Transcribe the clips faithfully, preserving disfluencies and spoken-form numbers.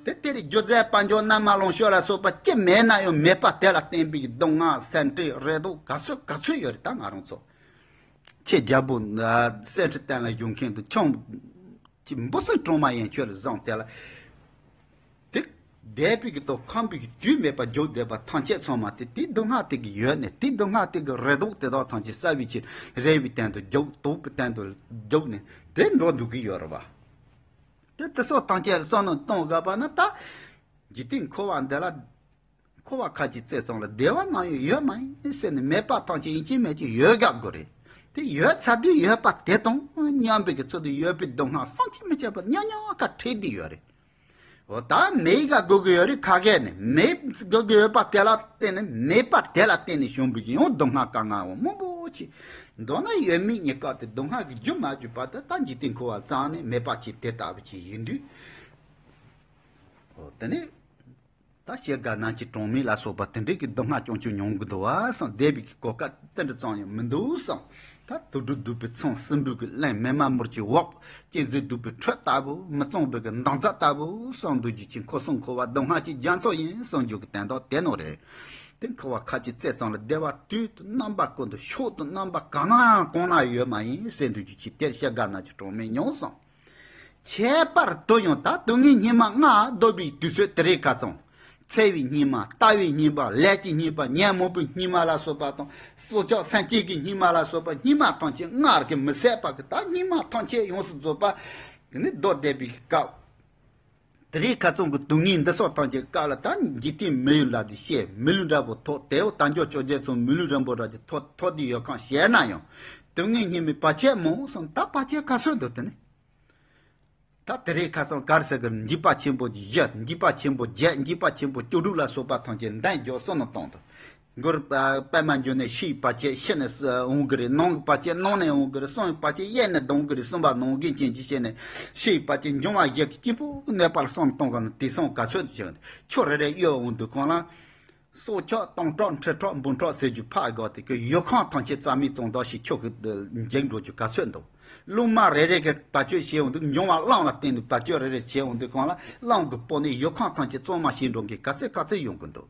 དེ་དེ་རིང་སྒྱུ་རྩལ་དཔལ་འབྱོར་རྣམ་པ་ལོངས་སྤྱོད་ལ་སོགས་པ་ཅི་མེད་ན་ཡང་མེད་པ་དེ་ལ་བརྟེན་པའི་སྡུག་བསྔལ་སེམས་ཁྲལ་རེ་དོགས་ག་ཚོད་ག་ཚོད་ཡོད་རེད། ད་ང་རང་ཚོ་ཆེས་རྒྱལ་པོ་སེམས་ཁྲལ་བསྟན་ལ་ཞུགས་མཁན་དུ་ཆུང་གི་འབུ་སྲིན་གྲོག་མ་ཡན་ཆོད་ལ་བཟང་དེ་ལ། དེ་འདས་པའི་གི་དང་ཁམས་པའི་གི་དུས་མེད་པར་རྒྱུག་བསྡད་པ་ཐམས་ཅད་ཚང་མ་དེ་དེའི་སྡུག་བསྔལ་དེ་གི་ཡོད་ནས། དེའི་སྡུག་བསྔལ་དེ་གི་རེ་དོགས་དེ་དག་ཐམས་ཅད་བསལ་བའི་ཕྱིར་རེ་བའི་སྟེང་དུ་རྒྱུག་དོགས་པའི་སྟེང་དུ་རྒྱུག་ནས་དེ་འགྲོ་འདུག་གི་ཡོད་རེད་བ། དེ་དེ་སོགས་ཐམས་ཅད་བསམ་བློ་གཏོང་དགོས་པ་ན། ད་འཇིག་རྟེན་འཁོར་བ་འདི་ལ་འཁོར་བ་ཁ་ཅིག་བརྩེགས་ཙམ་ལ་བདེ་བ་ནམ་ཡང་ཡོད་མ་ཡིན་ཟེར་ནས། མེད་པ་ཐམས་ཅད་ཡིན་གཅིག་མིན་གཅིག་ཡོད་དགོས་རེད། དེ་ཡོད་ཚར་དུས་ཡོད་པ་དེ་དང་མཉམ་པའི་གི་ཚུལ་དུ་ཡོད་པའི་སྡུག་བསྔལ་བསམ་གྱིས་མི་ཁྱབ་པ་མཉམ་མཉམ་ཁ་བྲལ་བསྡད་ཡོད་རེད། འོ་ད་མེད་ག་དགོས་ཀྱི་ཡོད་རེད། ཁ་སྐད་ནས་མེད་དགོས་ཀྱི་ཡོད་པ་དེ་ལ་བརྟེན་ནས། མེད་པ་དེ་ལ་བརྟེན་ནས་བྱུང་བའི་གི་ཡང་སྡུག་བསྔལ་དཀའ་ངལ་བ་མང་པོ་ཅིག་མདོར་ན་ཡོད་མེད་གཉིས་ཀ་དེ་སྡུག་བསྔལ་གྱི་རྒྱུ་མ་གྱུར་པ་དེ་ད་འཇིག་རྟེན་འཁོར་བ་ཙམ་ནས་མེད་པ་ཅིག་དེ་ལྟ་བུ་ཅིག་ཡིན་དུས། འོ་དེ་ནས་ད་སྐྱེ་རྒ་ན་འཆི་གྲོངས་མེད་ལ་སོགས་པ་དེ་འདྲའི་གི་སྡུག་བསྔལ་རྐྱང་རྐྱང་མྱོང་གི་འདུག་བ་བསམ། བསྡད་པའི་གི་གོ་སྐབས་དེ་འདྲ་ཙམ་ཡང་མི་འདུག་བསམ། ད་དུག་སྦྲུལ་གདུག་པའི་ཚང་། སྲིན་པོའི་གི་གླིང་། མེ་མ་མུར་གྱི་འོག། གཅན་གཟན་གདུག་པའི་ཁྲོད་ལྟ་བུ། མི་གཙང་བའི་གི་འདམ་རྫབ་ལྟ་བུ་བསམ་འདུག་རྒྱུ་ཅིག་འཁོར་གསུམ་འཁོར་བ་སྡུག་བསྔལ་གྱི་རྒྱ་མཚོ་ཡིན་བསམ་རྒྱུ་གི་དོན་དག་དེ་ནོ་རེད། དེ་འཁོར་བ་ཁ་ཅིག་བརྩེགས་ཙམ་ལ་བདེ་བ་དུས་དང་རྣམ་པ་ཀུན་ཏུ་ཕྱོགས་དང་རྣམ་པ་གང་ན་གང་ན་ཡོད་མ་ཡིན་ཟེར་འདུག་རྒྱུ་ཅིག་དེར་སྐྱེ་རྒ་ན་འཆི་གྲོངས་མེད་མྱོང་བསམ། ཁྱད་པར་དུ་ཡང་ད་སྡུག་བསྔལ་སྙིགས་མ་ལྔ་བསྡོམས་པའི་དུས་ཚོད་དེ་རིང་ཁ་ཚང་། འཚེ་བའི་སྙིགས་མ། ལྟ་བའི་སྙིགས་མ། ལས་ཀྱི་སྙིགས་མ། ཉོན་མོངས་པའི་སྙིགས་མ་ལ་སོགས་པ་དང་། སྲོག་ཆགས་སེམས་ཅན་གྱི་སྙིགས་མ་ལ་སོགས་པ་སྙིགས་མ་ཐམས་ཅད་སྔར་གྱི་མི་ཟད་པ་གི་ད་སྙིགས་མ་ཐམས་ཅད་ཡོངས་སུ་རྫོགས་པ། དེ་ནི་བསྡོམས་བསྡད་པའི་སྐབས། དེ་རིང་ཁ་ཚང་གི་སྡུག་བསྔལ་འདི་སོགས་ཐམས་ཅད་སྐབས་ལ་ད་འཇིག་རྟེན་མི་ཡུལ་འདྲ་དེ་བཤད། མི་ལུས་འདྲ་པོ་ཐོབ། དེའོ་དལ་འབྱོར་བཅོ་བརྒྱད་ཚང་མི་ལུས་རིན་པོ་འདྲ་ཅིག་ཐོབ། ཐོབ་དུས་ཡོད་ཁང་བཤད་ན་ཡང་སྡུག་བསྔལ་སྙིགས་མའི་བར་ཆད་མང་སོང་། ད་བར་ཆད་ག་ཚོད་འདུག་དེ་ནི། ད་དེ་རིང་ཁ་སང་ག་རེ་ཟེར་གི། འཇིགས་པ་ཆེན་པོ་བཞི། འཇིགས་པ་ཆེན་པོ་བརྒྱད། འཇིགས་པ་ཆེན་པོ་བཅུ་དྲུག་ལ་སོགས་པ་ཐམས་ཅད་འདོན་རྒྱུ་བསམ་བློ་གཏོང་དང་། མགུར་པདྨ་འབྱུང་གནས། ཕྱི་ཡི་བར་ཆད་ཕྱི་ནས་འོང་གི་རེད། ནང་གི་བར་ཆད་ནང་ནས་འོང་གི་རེད། གསང་བའི་བར་ཆད་གཡས་ནས་ལྡང་གི་རེད། གསུམ་པ་ནང་འགལ་ཅན་གྱི་ཕྱི་ནས། ཕྱི་ཡི་བར་ཆད་འབྱུང་བ་བཞི་གི་གཅིག་པུ་གནོད་པ་ལ་བསམ་བློ་གཏོང་གི་ན། དེང་སང་ག་ཚོད་ཅིག་ཆུ་རེ་རེ་གཡོ་འོང་དུས་གང་ལ། སྲོག་ཆགས་སྟོང་ཕྲག་ཁྲི་ཕྲག་འབུམ་ཕྲག་ཟེར་རྒྱུ་ཕར་དགོས་ཏེ་ཀྱི་ཡུལ་ཁམས་ཐམས་ཅད་རྩ་མེད་བཙོང་དོ་ཞིག་ཆོག་གི་འཇིག་འགྲོ་རྒྱུ་ག་ཚོད་འདུག་རླུང་མ་རེ་རེ་གིས་བར་ཆད་བྱེད་འོང་དུས། འབྱུང་བ་རླུང་ལ་བརྟེན་ནས་བར་ཆད་རེ་རེ་བྱེད་འོང་དུས་གང་ལ། རླུང་གིས་སྤོས་ནས་ཡུལ་ཁམས་ཐམས་ཅད་གཙང་མ་བྱེད་འགྲོ་མཁན་ག་ཚོད་ག་ཚོད་ཡོང་གི་འདུག་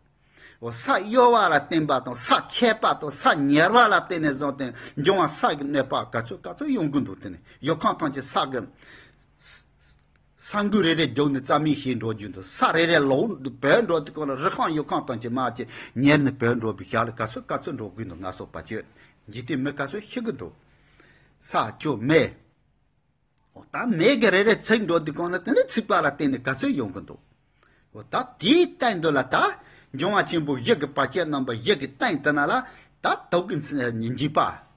འོ་ས་གཡོ་བ་ལ་བརྟེན་པ་དང་། ས་ཆད་པ་དང་། ས་ཉར་བ་ལ་བརྟེན་ནས་བཟུང་སྟེ་འབྱུང་བ་ས་གི་གནོད་པ་ག་ཚོད་ག་ཚོད་ཡོང་གི་འདུག་དེ་ནས་ཡུལ་ཁམས་ཐམས་ཅད་ས་གི་ས་འགུལ་རེ་རེ་རྒྱུག་ནས་རྩ་མེད་བྱེད་འགྲོ་རྒྱུ་འདུག་ས་རེ་རེ་ལོག་བུད་འགྲོ་དུས་གང་ལ་རི་ཁམས་ཡུལ་ཁམས་ཐམས་ཅད་མར་ཅིག་ཉར་ནས་བུད་འགྲོ་བའི་ཞག་ལ་ག་ཚོད་ག་ཚོད་འགྲོ་དགོས་འདུག་ང་སོགས་པ་ཁྱོད་འཇིག་རྟེན་མི་ག་ཚོད་ཤི་གི་འདུག་ས་ཆུ་མེ། འོ་ད་མེ་གི་རེ་རེ་ཚིག་འགྲོ་དུས་གང་ལ་དེ་ནས་ཚིག་པ་ལ་བརྟེན་ནས་ག་ཚོད་ཡོང་གི་འདུག་འོ་ད་དེའི་སྟེང་དུ་ལ་ད་འབྱུང་བ་ཆེན་པོ་བཞི་གི་བར་ཆད་རྣམ་པ་བཞི་གི་སྟེང་དུ་ན་ལ་ད་དུག་གི་འཇིགས་པ།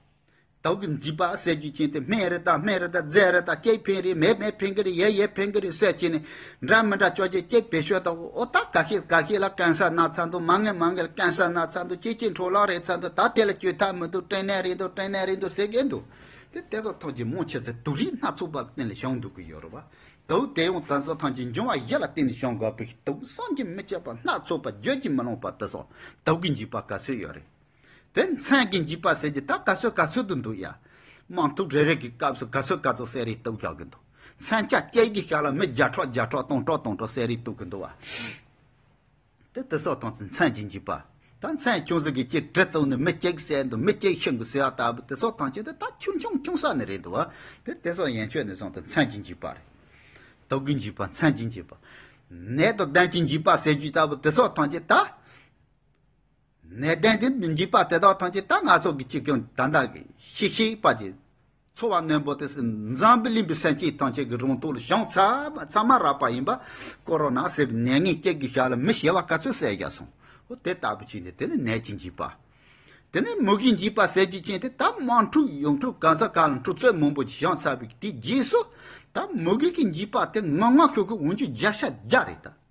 དུག་གི་འཇིགས་པ་ཟེར་རྒྱུ་ཅན་དེ་སྨན་རེད་ད། སྨན་རེད་ད། རྫས་རེད་ད། གཅིག་ཕན་རེད། མེད་མེད་ཕན་གི་རེད། ཡོད་ཡོད་ཕན་གི་རེད་ཟེར་བྱས་ནས་འདྲ་མི་འདྲ་ཅོ་ཅེ་གཅིག་བེད་སྤྱོད་བཏང་། འོ་ད་ག་ཤེད་ག་ཤེད་ལ་ཀན་སར་ན་ཚར་འདུག་མ་ངེས་མ་ངེས་ལ་ཀན་སར་ན་ཚར་འདུག་ཅི་ཅི་འཕྲོ་བརླག་རེད་ཚར་འདུག་ད་དེ་ལ་བཅོས་ཐབས་མི་འདུག་སྐྲན་ནད་རེད་འདུག་སྐྲན་ནད་རེད་འདུག་ཟེར་གི་འདུག་དེ་དེ་ཚོ་ཐམས་ཅད་མང་ཆེ་ཚོ་དུག་རིགས་སྣ་ཚོགས་པ་ལ་བརྟེན་ནས་བྱུང་འདུག་གི་ཡོད་རེད་བ། དུག་དེ་ཡང་དེ་ཚོ་ཐམས་ཅད་འབྱུང་བ་བཞི་ལ་བརྟེན་ནས་བྱུང་དགོས་པའི་དུག་བསམ་གྱིས་མི་ཁྱབ་པ་སྣ་ཚོགས་པ་བརྗོད་ཀྱིས་མི་ལོངས་པ་དེ་ཚོ་དུག་གི་འཇིགས་པ་ག་ཚོད་ཡོད་རེད། དེ་མཚན་གྱི་འཇིགས་པ་ཟེར་གྱི་ད་ག་ཚོད་ག་ཚོད་དུ་འདུག་ཡ། དམག་འཁྲུག་རེ་རེ་གི་སྐབས་སུ་ག་ཚོད་ག་ཚོད་གསད་རེས་གཏུབ་རྒྱག་གི་འདུག་མཚན་ཆ་གཅིག་གི་ཞག་ལ་མི་བརྒྱ་ཕྲག་བརྒྱ་ཕྲག་སྟོང་ཕྲག་སྟོང་ཕྲག་གསད་རེས་གཏུབ་གི་འདུག་བ། དེ་དེ་སོགས་དང་མཚན་གྱི་འཇིགས་པ། ད་མཚན་ཁྱུང་ཟིག་གི་གཅིག་གྲི་བཙུགས་ནས་མི་གཅིག་གསད་འདུག་མི་གཅིག་ཤི་འདུག་ཟེར་བ་ལྟ་བུ་དེ་སོགས་ཐམས་ཅད་དེ་ད་ཁྱུང་ཁྱུང་ཁྱུང་ས་ནས་རེད་འདུག་བ། དེ་དེ་སོགས་ཡན་ཆོད་ནས་བཟུང་སྟེ་མཚན་གྱི་འཇིགས་པ་རེད། དུག་གི་འཇིགས་པ། མཚན་གྱི་འཇིགས་པ། ནད་དང་ལྡན་གྱི་འཇིགས་པ་ཟེར་རྒྱུ་ལྟ་བུ་དེ་སོགས་ཐམས་ཅད་ད། ནད་ལྡན་དེ་འཇིགས་པ་དེ་དག་ཐམས་ཅད་ད་ང་ཚོ་གི་སྤྱི་ཀུན་ད་ལྟ་གི་ཤི་ཤི་བ་གི་འཚོ་བ་རྣོན་པོ་དེ་འཛམ་བུ་གླིང་པའི་སེམས་ཅན་ཐམས་ཅད་ཀྱི་རང་ཐོག་ལ་བྱུང་ཚར་ཚང་མ་རག་པ་ཡིན་པ། ཀོ་རོ་ན་ཟེར་བའི་ནད་ངན་གཅིག་གི་ཞག་ལ་མི་ཞེ་བ་ག་ཚོད་བསད་རྒྱག་སོང་། འོ་དེ་ལྟ་བུ་ཅིག་ནི་དེ་ནི་ནད་ཀྱི་འཇིགས་པ། དེ་ནི་མུ་གེའི་འཇིགས་པ་ཟེར་རྒྱུ་ཅན་དེ་ད་དམག་འཁྲུག་ཡོངས་འཁྲུག་གང་ས་གང་ལ་འཁྲུག་རྩོད་མང་པོ་ཞིག་བྱུང་ཚར་བའི་དེའི་རྗེས་སུ་ད་མུ་གེ་གི་འཇིགས་པ་དེ་ངང་ངང་ཤོར་གི་འོང་རྒྱུ་བརྒྱ་ཆ་བརྒྱ་རེད་ད།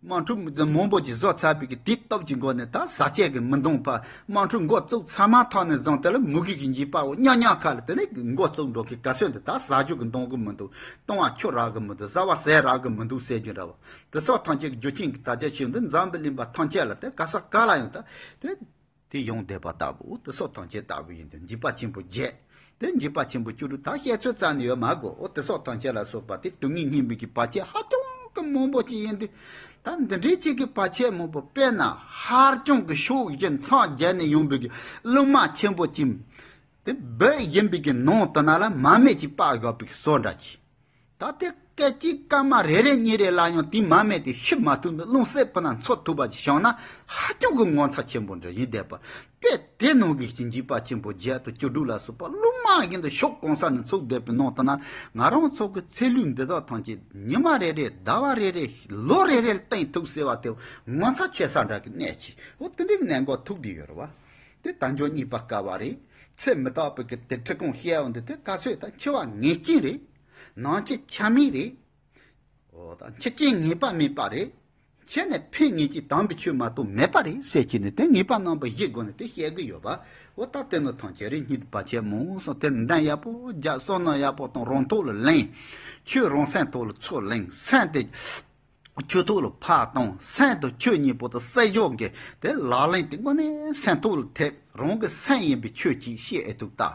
དམག་འཁྲུག་མང་པོ་ཅིག་བཟོ་ཚར་བའི་གི་དེའི་སྟབས་ཀྱི་འགོ་ནས་ད་ཟ་ཆས་ཀྱི་མི་འདང་བ། དམག་འཁྲུག་འགོ་བཙུགས་ཚར་མ་ཐག་ནས་བཟུང་དེ་ལ་མུ་གེ་གི་འཇིགས་པ་འོ་ཉག་ཉག་ཁ་ལ་དེ་ནས་འགོ་བཙུགས་འགྲོ་གི་ག་ཚོད་འདུག་ད་ཟ་རྒྱུ་གི་འདང་གི་མི་འདུག་བཏུང་བ་ཆུ་རག་གི་མི་འདུག་ཟ་བ་ཟས་རག་གི་མི་འདུག་ཟེར་རྒྱུ་འདྲ་བ། དེ་སོགས་ཐམས་ཅད་ཀྱི་རྒྱུ་རྐྱེན་གྱི་དར་ཆ་ཆེ་འདི་འཛམ་བུ་གླིང་པ་ཐམས་ཅད་ལ་དེ་ག་ས་ག་ལ་ཡང་ད་དེ་དེ་ཡོང་བསྡད་པ་ལྟ་བུ། དེ་སོགས་ཐམས་ཅད་ལྟ་བུ་ཡིན་དུས་འཇིགས་པ་ཆེན་པོ་བརྒྱད། དེ་འཇིགས་པ་ཆེན་པོ་བཅུ་དྲུག་ད་བཤད་ཚོད་རྩ་ནས་ཡོད་མ་དགོས། འོ་དེ་སོགས་ཐམས་ཅད་ལ་སོགས་པ་དེ་དུས་ངན་སྙན་པའི་གི་བར་ཆད་ཧ་ཅང་གི་མང་པོ་ཅིག་ཡིན་དུས། ད་འདི་འདྲའི་ཅིག་གི་བར་ཆད་མང་པོ། དཔེར་ན་ཧར་ཅང་གི་ཕྱོགས་བཞི་མཚམས་བརྒྱད་ནས་ཡོང་པའི་གི་རླུང་མ་ཆེན་པོ་ཅིག་དེ་འབོད་བཞིན་པའི་གི་ནང་དུ་ན་ལ་མར་མེ་ཅིག་སྤར་བཞག་པའི་གི་བཟོ་འདྲ་ཅིག་ད་དེ་སྐད་ཅིག་སྐར་མ་རེ་རེ་གཉིས་རེ་ལ་ཡང་དེའི་མར་མེ་དེ་ཤི་མ་ཐུབ་ནས་རླུང་བསྲེས་པ་ན་འཚོ་ཐུབ་པ་ཅིག་བྱུང་ན་ཧ་ཅང་གི་ངོ་མཚར་ཆེན་པོ་འདྲ་ཡིན་བསྡད་པ། དཔེ་དེ་ནང་གི་ཅིག་འཇིགས་པ་ཆེན་པོ་བརྒྱད་དང་བཅུ་དྲུག་ལ་སོགས་པ་རླུང་མ་བཞིན་དུ་ཕྱོགས་གང་ས་ནས་འཚུབ་བསྡད་པའི་ནང་དུ་ན། ང་རང་ཚོ་གི་ཚེ་ལུས་འདི་དག་ཐམས་ཅད་ཉི་མ་རེ་རེ་ཟླ་བ་རེ་རེ་ལོ་རེ་རེ་བརྟན་ཐུབ་ཟེར་བ་དེ་ངོ་མཚར་ཆེ་ས་འདྲ་གི་གནས་ཅིག་འོ་དེ་འདྲའི་གནས་འགོ་ཐུག་བསྡད་ཡོད་རེད་བ། དེ་དལ་འབྱོར་རྙེད་པ་དཀའ་བ་རེད། ཚེ་མི་རྟག་པའི་གི་དེ་ཁྲི་ཁོང་བཤད་འོང་དུས་དེ་ག་ཚོད་ད་འཆི་བ་ངེས་ཅན་རེད། ནང་ཆེ་ཆ་མེད་རེད། འོ་ད་འཆི་རྐྱེན་ངེས་པ་མེད་པ་རེད། འཆི་ནས་ཕན་ངེས་ཀྱི་དམ་པའི་ཆོས་མ་གཏོགས་མེད་པ་རེད་ཟེར་གྱི་ནས་དེ་ངེས་པ་རྣམ་པ་བཞིའི་སྒོ་ནས་དེ་བཤད་གི་ཡོད་པ། འོ་ད་དེ་ནི་ཐམས་ཅད་རེད། སྙིང་བར་ཆད་མང་སོགས་དེ་འདོན་ཡག་པོ་རྒྱབ། བསམ་མནོ་ཡག་པོ་བཏང་། རང་ཐོག་ལ་ལེན། ཆོས་རང་སེམས་ཐོག་ལ་ཚུར་ལེན། སེམས་དེ་ཆོས་ཐོག་ལ་ཕར་གཏོང་། སེམས་དང་ཆོས་གཉིས་པོ་དེ་བསྲེ་སྦྱོར་གྱི་དེ་ལག་ལེན་དེ་དངོས་གནས་སེམས་ཐོག་ལ་ཐེབས། རང་གི་སེམས་ཡིན་པའི་ཆོས་ཅིག་ཤེས་ཨེ་ཐུབ་ལྟ།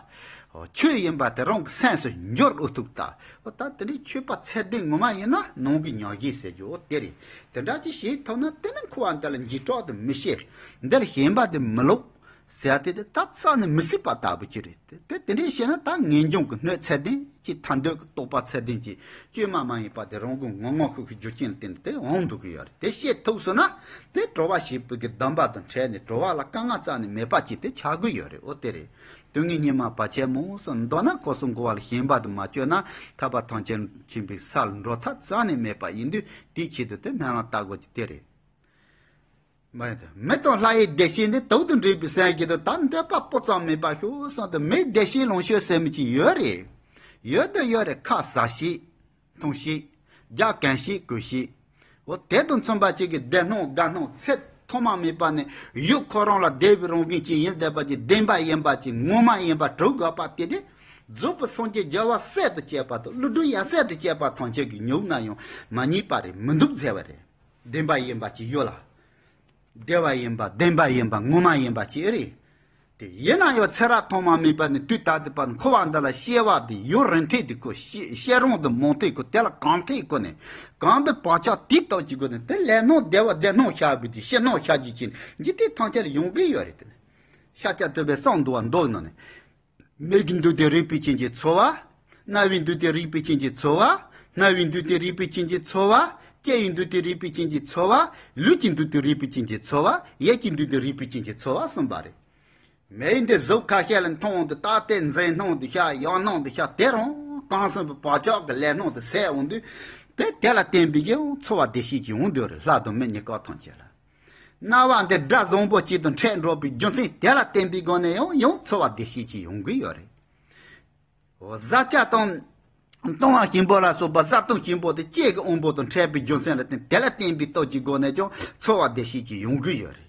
ཆོས་ཡིན་པ་དེ་རང་གི་སེམས་སུ་འགྱུར་ཨེ་ཐུབ་ལྟ། འོ་ད་དེ་འདྲའི་ཆོས་པ་ཚད་ལྡན་ངོ་མ་ཡིན་ན་ནང་གི་ཉག་གཞི་ཟེར་རྒྱུ་འོ་དེ་རེད། དེ་འདྲ་ཅིག་བྱེད་ཐུབ་ན་དེ་ནི་འཁོར་བ་འདི་ལ་འཇིགས་སྐྲག་དེ་མི་བྱེད། འདིར་ཞེན་པ་དེ་མི་ལོག་ཟེར་དེ་དེ་ད་རྩ་ནས་མི་སྲིད་པ་ལྟ་བུ་ཅིག་རེད། དེ་དེ་དེ་འདྲའི་བྱས་ན་ད་ངེས་འབྱུང་གི་སྣོད་ཚད་ལྡན་གྱི་ཐར་འདོད་ཀྱི་རྟོགས་པ་ཚད་ལྡན་གྱི་བཅོས་མ་མ་ཡིན་པ་དེ་རང་གི་ངོ་ངོ་ཤུགས་ཤུགས་རྒྱུ་རྐྱེན་ལ་བརྟེན་ཏེ་འོང་འདུག་གི་ཡོད་རེད། དེ་ཤེས་ཐུབ་སོང་ན་དེ་གྲོལ་བ་ཞེས་པའི་གི་སྡོམ་པ་དང་འཕྲད་ནས་གྲོལ་བ་ལ་དཀའ་ངལ་རྩ་ནས་མེད་པ་ཅིག་དེ་ཆགས་ཀྱི་ཡོད་རེད། འོ་དེ་རེད། དུས་ངན་སྙིགས་མ་བར་ཆད་མང་སོགས་མདོར་ན་འཁོར་གསུམ་འཁོར་བ་ལ་ཞེན་པ་དེ་མ་བཅོས་ན་ཐར་པ་ཐམས་ཅད་མཁྱེན་པའི་ས་ལ་འགྲོ་ཐབས་རྩ་ནས་མེད་པ་ཡིན་དུས་དེའི་ཆེད་དུ་དེ་སྨོན་ལམ་བཏབ་དགོས་ཀྱི་དེ་རེད། མ་ཡིན་ཏེ། མི་དང་ལྷ་ཡི་བདེ་གཤེགས་འདི། དུག་ཏུ་འདྲེས་པའི་སེམས་ཀྱིས་དུ། ད་འདོད་པ་སྤུ་ཙམ་མེད་པར་ཤོག་གསུངས་ཏེ། མིའི་བདེ་གཤེགས་ལོངས་སྤྱོད་ཟེར་མི་ཅིག་ཡོད་རེད། ཡོད་དུ་ཡོད་རེད། ཁ་ཟ་ཤེས། འཐུང་ཤེས། རྒྱག་གོན་ཤེས་གོན་ཤེས། འོ་དེ་དང་མཚུངས་པ་ཅིག་གི་བདེ་སྣང་དགའ་སྣང་ཚེ་ཐོག་མ་མེད་པ་ནས་ཡུལ་ཁོ་རང་ལ་བདེ་བའི་རང་བཞིན་ཅིག་ཡིན་བསྡད་པ་ཅིག་བདེན་པ་ཡིན་པ་ཅིག་ངོ་མ་ཡིན་པ་གྲུབ་དགོས་པ་དེ་དེ། རྫོགས་པའི་སངས་རྒྱས་རྒྱལ་བ་སྲས་དང་བཅས་པ་དང་ཀླུ་སྒྲུབ་ཡབ་སྲས་དང་བཅས་པ་ཐམས་ཅད་ཀྱིས་མྱུར་ན་ཡང་མ་རྙེད་པ་རེད། མི་འདུག་ཟེར་བ་རེད། བདེན་པ་ཡིན་པ་ཅིག་ཡོད་ལ། བདེ་བ་ཡིན་པ་བདེན་པ་ཡིན་པ་ངོ་མ་ཡིན་པ་ཅིག་རེད། དེ་ཡིན་ན་ཡང་ཚེ་རབས་ཐོག་མ་མེད་པ་ནས་དུས་ད་ལྟའི་བར་འཁོར་བ་འདི་ལ་སྐྱེ་བ་དེ་ཡུན་རིང་ཐལ་དུས་ཁོ། སྐྱེ་སྐྱེ་རིང་དུ་མང་ཐལ་ཁོ། དེ་ལ་གོམས་ཐལ་ཁོ་ནས་གོམས་པའི་བག་ཆགས་དེ་ལྟ་བུ་ཅིག་དགོས་ནས་དེ་ལས་སྣང་བདེ་བ་བདེ་སྣང་ཤར་བའི་དེ་ཕྱི་སྣང་ཤར་རྒྱུ་ཅན་འཇིག་རྟེན་ཐམས་ཅད་ལ་ཡོང་གི་ཡོད་རེད། དེ་ནས་ཤཱཀྱ་ཐུབ་པའི་གསུང་འདུལ་བ་མདོ་ནང་ནས། མིག་གི་འདུས་ཏེ་རེག་པའི་རྐྱེན་གྱིས་ཚོར་བ། རྣ་བའི་འདུས་ཏེ་རེག་པའི་རྐྱེན་གྱིས་ཚོར་བ། སྣ་བའི་འདུས་ཏེ་རེག་པའི་རྐྱེན་གྱིས་ཚོར་བ། ལྕེ་ཡི་འདུས་ཏེ་རེག་པའི་རྐྱེན་གྱིས་ཚོར་བ། ལུས་ཀྱི་འདུས་ཏེ་རེག་པའི་རྐྱེན་གྱིས་ཚོར་བ། ཡིད་ཀྱི་འདུས་ཏེ་རེག་པའི་རྐྱེན་གྱིས་ཚོར་བ་གསུངས་པ་རེད། མིག་འདི་གཟུགས་ཁ་ཤས་ལ་མཐོང་དུས་ད་ལྟའི་མཛེས་སྣང་དུ་ཤར། ཡག་སྣང་དུ་ཤར། དེ་རང་གོམས་གསུམ་པའི་བག་ཆགས་ཀྱི་ལས་སྣང་དུ་ཟད་འོང་དུས། དེ་དེ་ལ་བརྟེན་པའི་ཀྱང་ཚོར་བ་བདེ་སྐྱིད་ཅིག་ཡོང་འདོད་རེད། ལྷ་དང་མི་གཉིས་ཀ་ཐམས་ཅད་ལ། རྣ་བ་འདི་སྒྲ་བཟང་པོ་ཅིག་དང་འཕྲད་འགྲོ་བའི་རྒྱུ་མཚན་དེ་ལ་བརྟེན་པའི་སྒོ་ནས་ཡང་ཡང་ཚོར་བ་བདེ་སྐྱིད་ཅིག་ཡོང་གི་ཡོད་རེད། འོ་བཟའ་བཅའ་དང་བཏུང་བ་ཞིམ་པོ་ལ་སོགས་པ་བཟའ་བཏུང་ཞིམ་པོ་དེ་ལྕེ་གི་དབང་པོ་དང་འཕྲད་པའི་རྒྱུ་མཚན་ལ་བརྟེན་དེ་ལ་བརྟེན་པའི་སྟོབས་ཀྱི་སྒོ་ནས་ཀྱང་ཚོར་བ་བདེ་སྐྱིད་ཅིག་ཡོང་གི་ཡོད་རེད།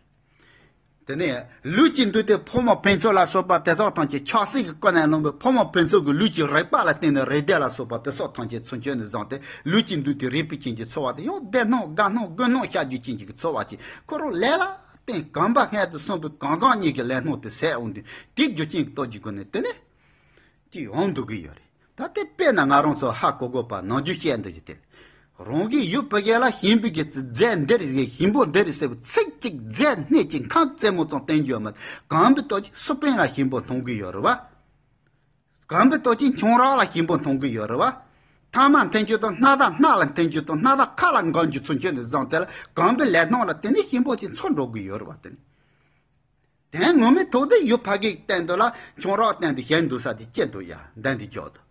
དེ་ནས་ལུས་ཀྱི་འདུས་ཏེ་ཕོ་མོ་ཕུན་ཚོགས་ལ་སོགས་པ་དེ་དག་ཐམས་ཅད་ཆགས་སྲེད་ཀྱི་ཀུན་ནས་བསླངས་པའི་ཕོ་མོ་ཕུན་ཚོགས་ཀྱི་ལུས་ཀྱི་རེག་པ་ལ་བརྟེན་ནས་རེག་བདེ་ལ་སོགས་པ་དེ་སོགས་ཐམས་ཅད་ཚུར་མཆོད་ནས་བཟུང་སྟེ་ལུས་ཀྱི་འདུས་ཏེ་རེག་པའི་རྐྱེན་གྱིས་ཚོར་བ་དེ་ཡང་བདེ་སྣང་དགའ་སྣང་དགུན་སྣང་ཤར་རྒྱུ་ཅན་གྱི་ཚོར་བ་ཅིག་ཁོ་རང་ལས་ལ་བརྟེན་གོམས་པ་སྔར་དུ་སོང་བའི་གང་གང་ཉིད་ཀྱི་ལས་སྣང་དེ་ཟད་འོང་དུས་དེའི་རྒྱུ་རྐྱེན་གྱི་སྟོབས་ཀྱི་སྒོ་ནས་དེ་ནི་ཅིག་འོང་འདུག་གི་ཡོད་རེད། ད་དེ་དཔེར་ན་ང་རང་ཚོ་ཧ་གོ་དགོས་པ་ནམ་རྒྱུན་བཤད་འདུག་ཀྱི་དེ། རང་གི་ཡུལ་ཕ་གི་ལ་ཞེན་པའི་གི་རྫས་འདི་རེད་ཟེར། ཞིམ་པོ་འདི་རེད་ཟེར་བའི་ཚིག་གཅིག་རྫས་སྣེ་གཅིག་ཁམ་རྩེ་མོ་ཙམ་བསྟན་རྒྱུ་ཡོད་མ་རེད། གོམས་པའི་སྟོབས་ཀྱིས་སུ་དཔེ་ལ་ཞིམ་པོ་མཐོང་གི་ཡོད་རེད་བ། གོམས་པའི་སྟོབས་ཀྱིས་ཆང་རག་ལ་ཞིམ་པོ་མཐོང་གི་ཡོད་རེད་བ། ཐ་མག་འཐེན་རྒྱུ་དང་སྣ་ཐག་སྣ་ལ་འཐེན་རྒྱུ་དང་སྣ་ཐག་ཁ་ལ་འགོ་རྒྱུ་ཚུར་མཆོད་ནས་བཟུང་དེ་ལ་གོམས་པའི་ལས་སྣང་ལ་དེ་ནི་ཞིམ་པོ་ཅིག་ཚོར་འགྲོ་གི་ཡོད་རེད་བ། དེ་ནི། དེ་ངོ་མའི་ཐོག་ཏུ་ཡུལ་ཕ་གིའི་སྟེང་དུ་ལ་ཆང་རག་སྟེང་དུ་ཞེན་འདུག་ས་དེ་ཅི་འདུག་ཡ་འདན་དེ་འཇོག་ཏུ།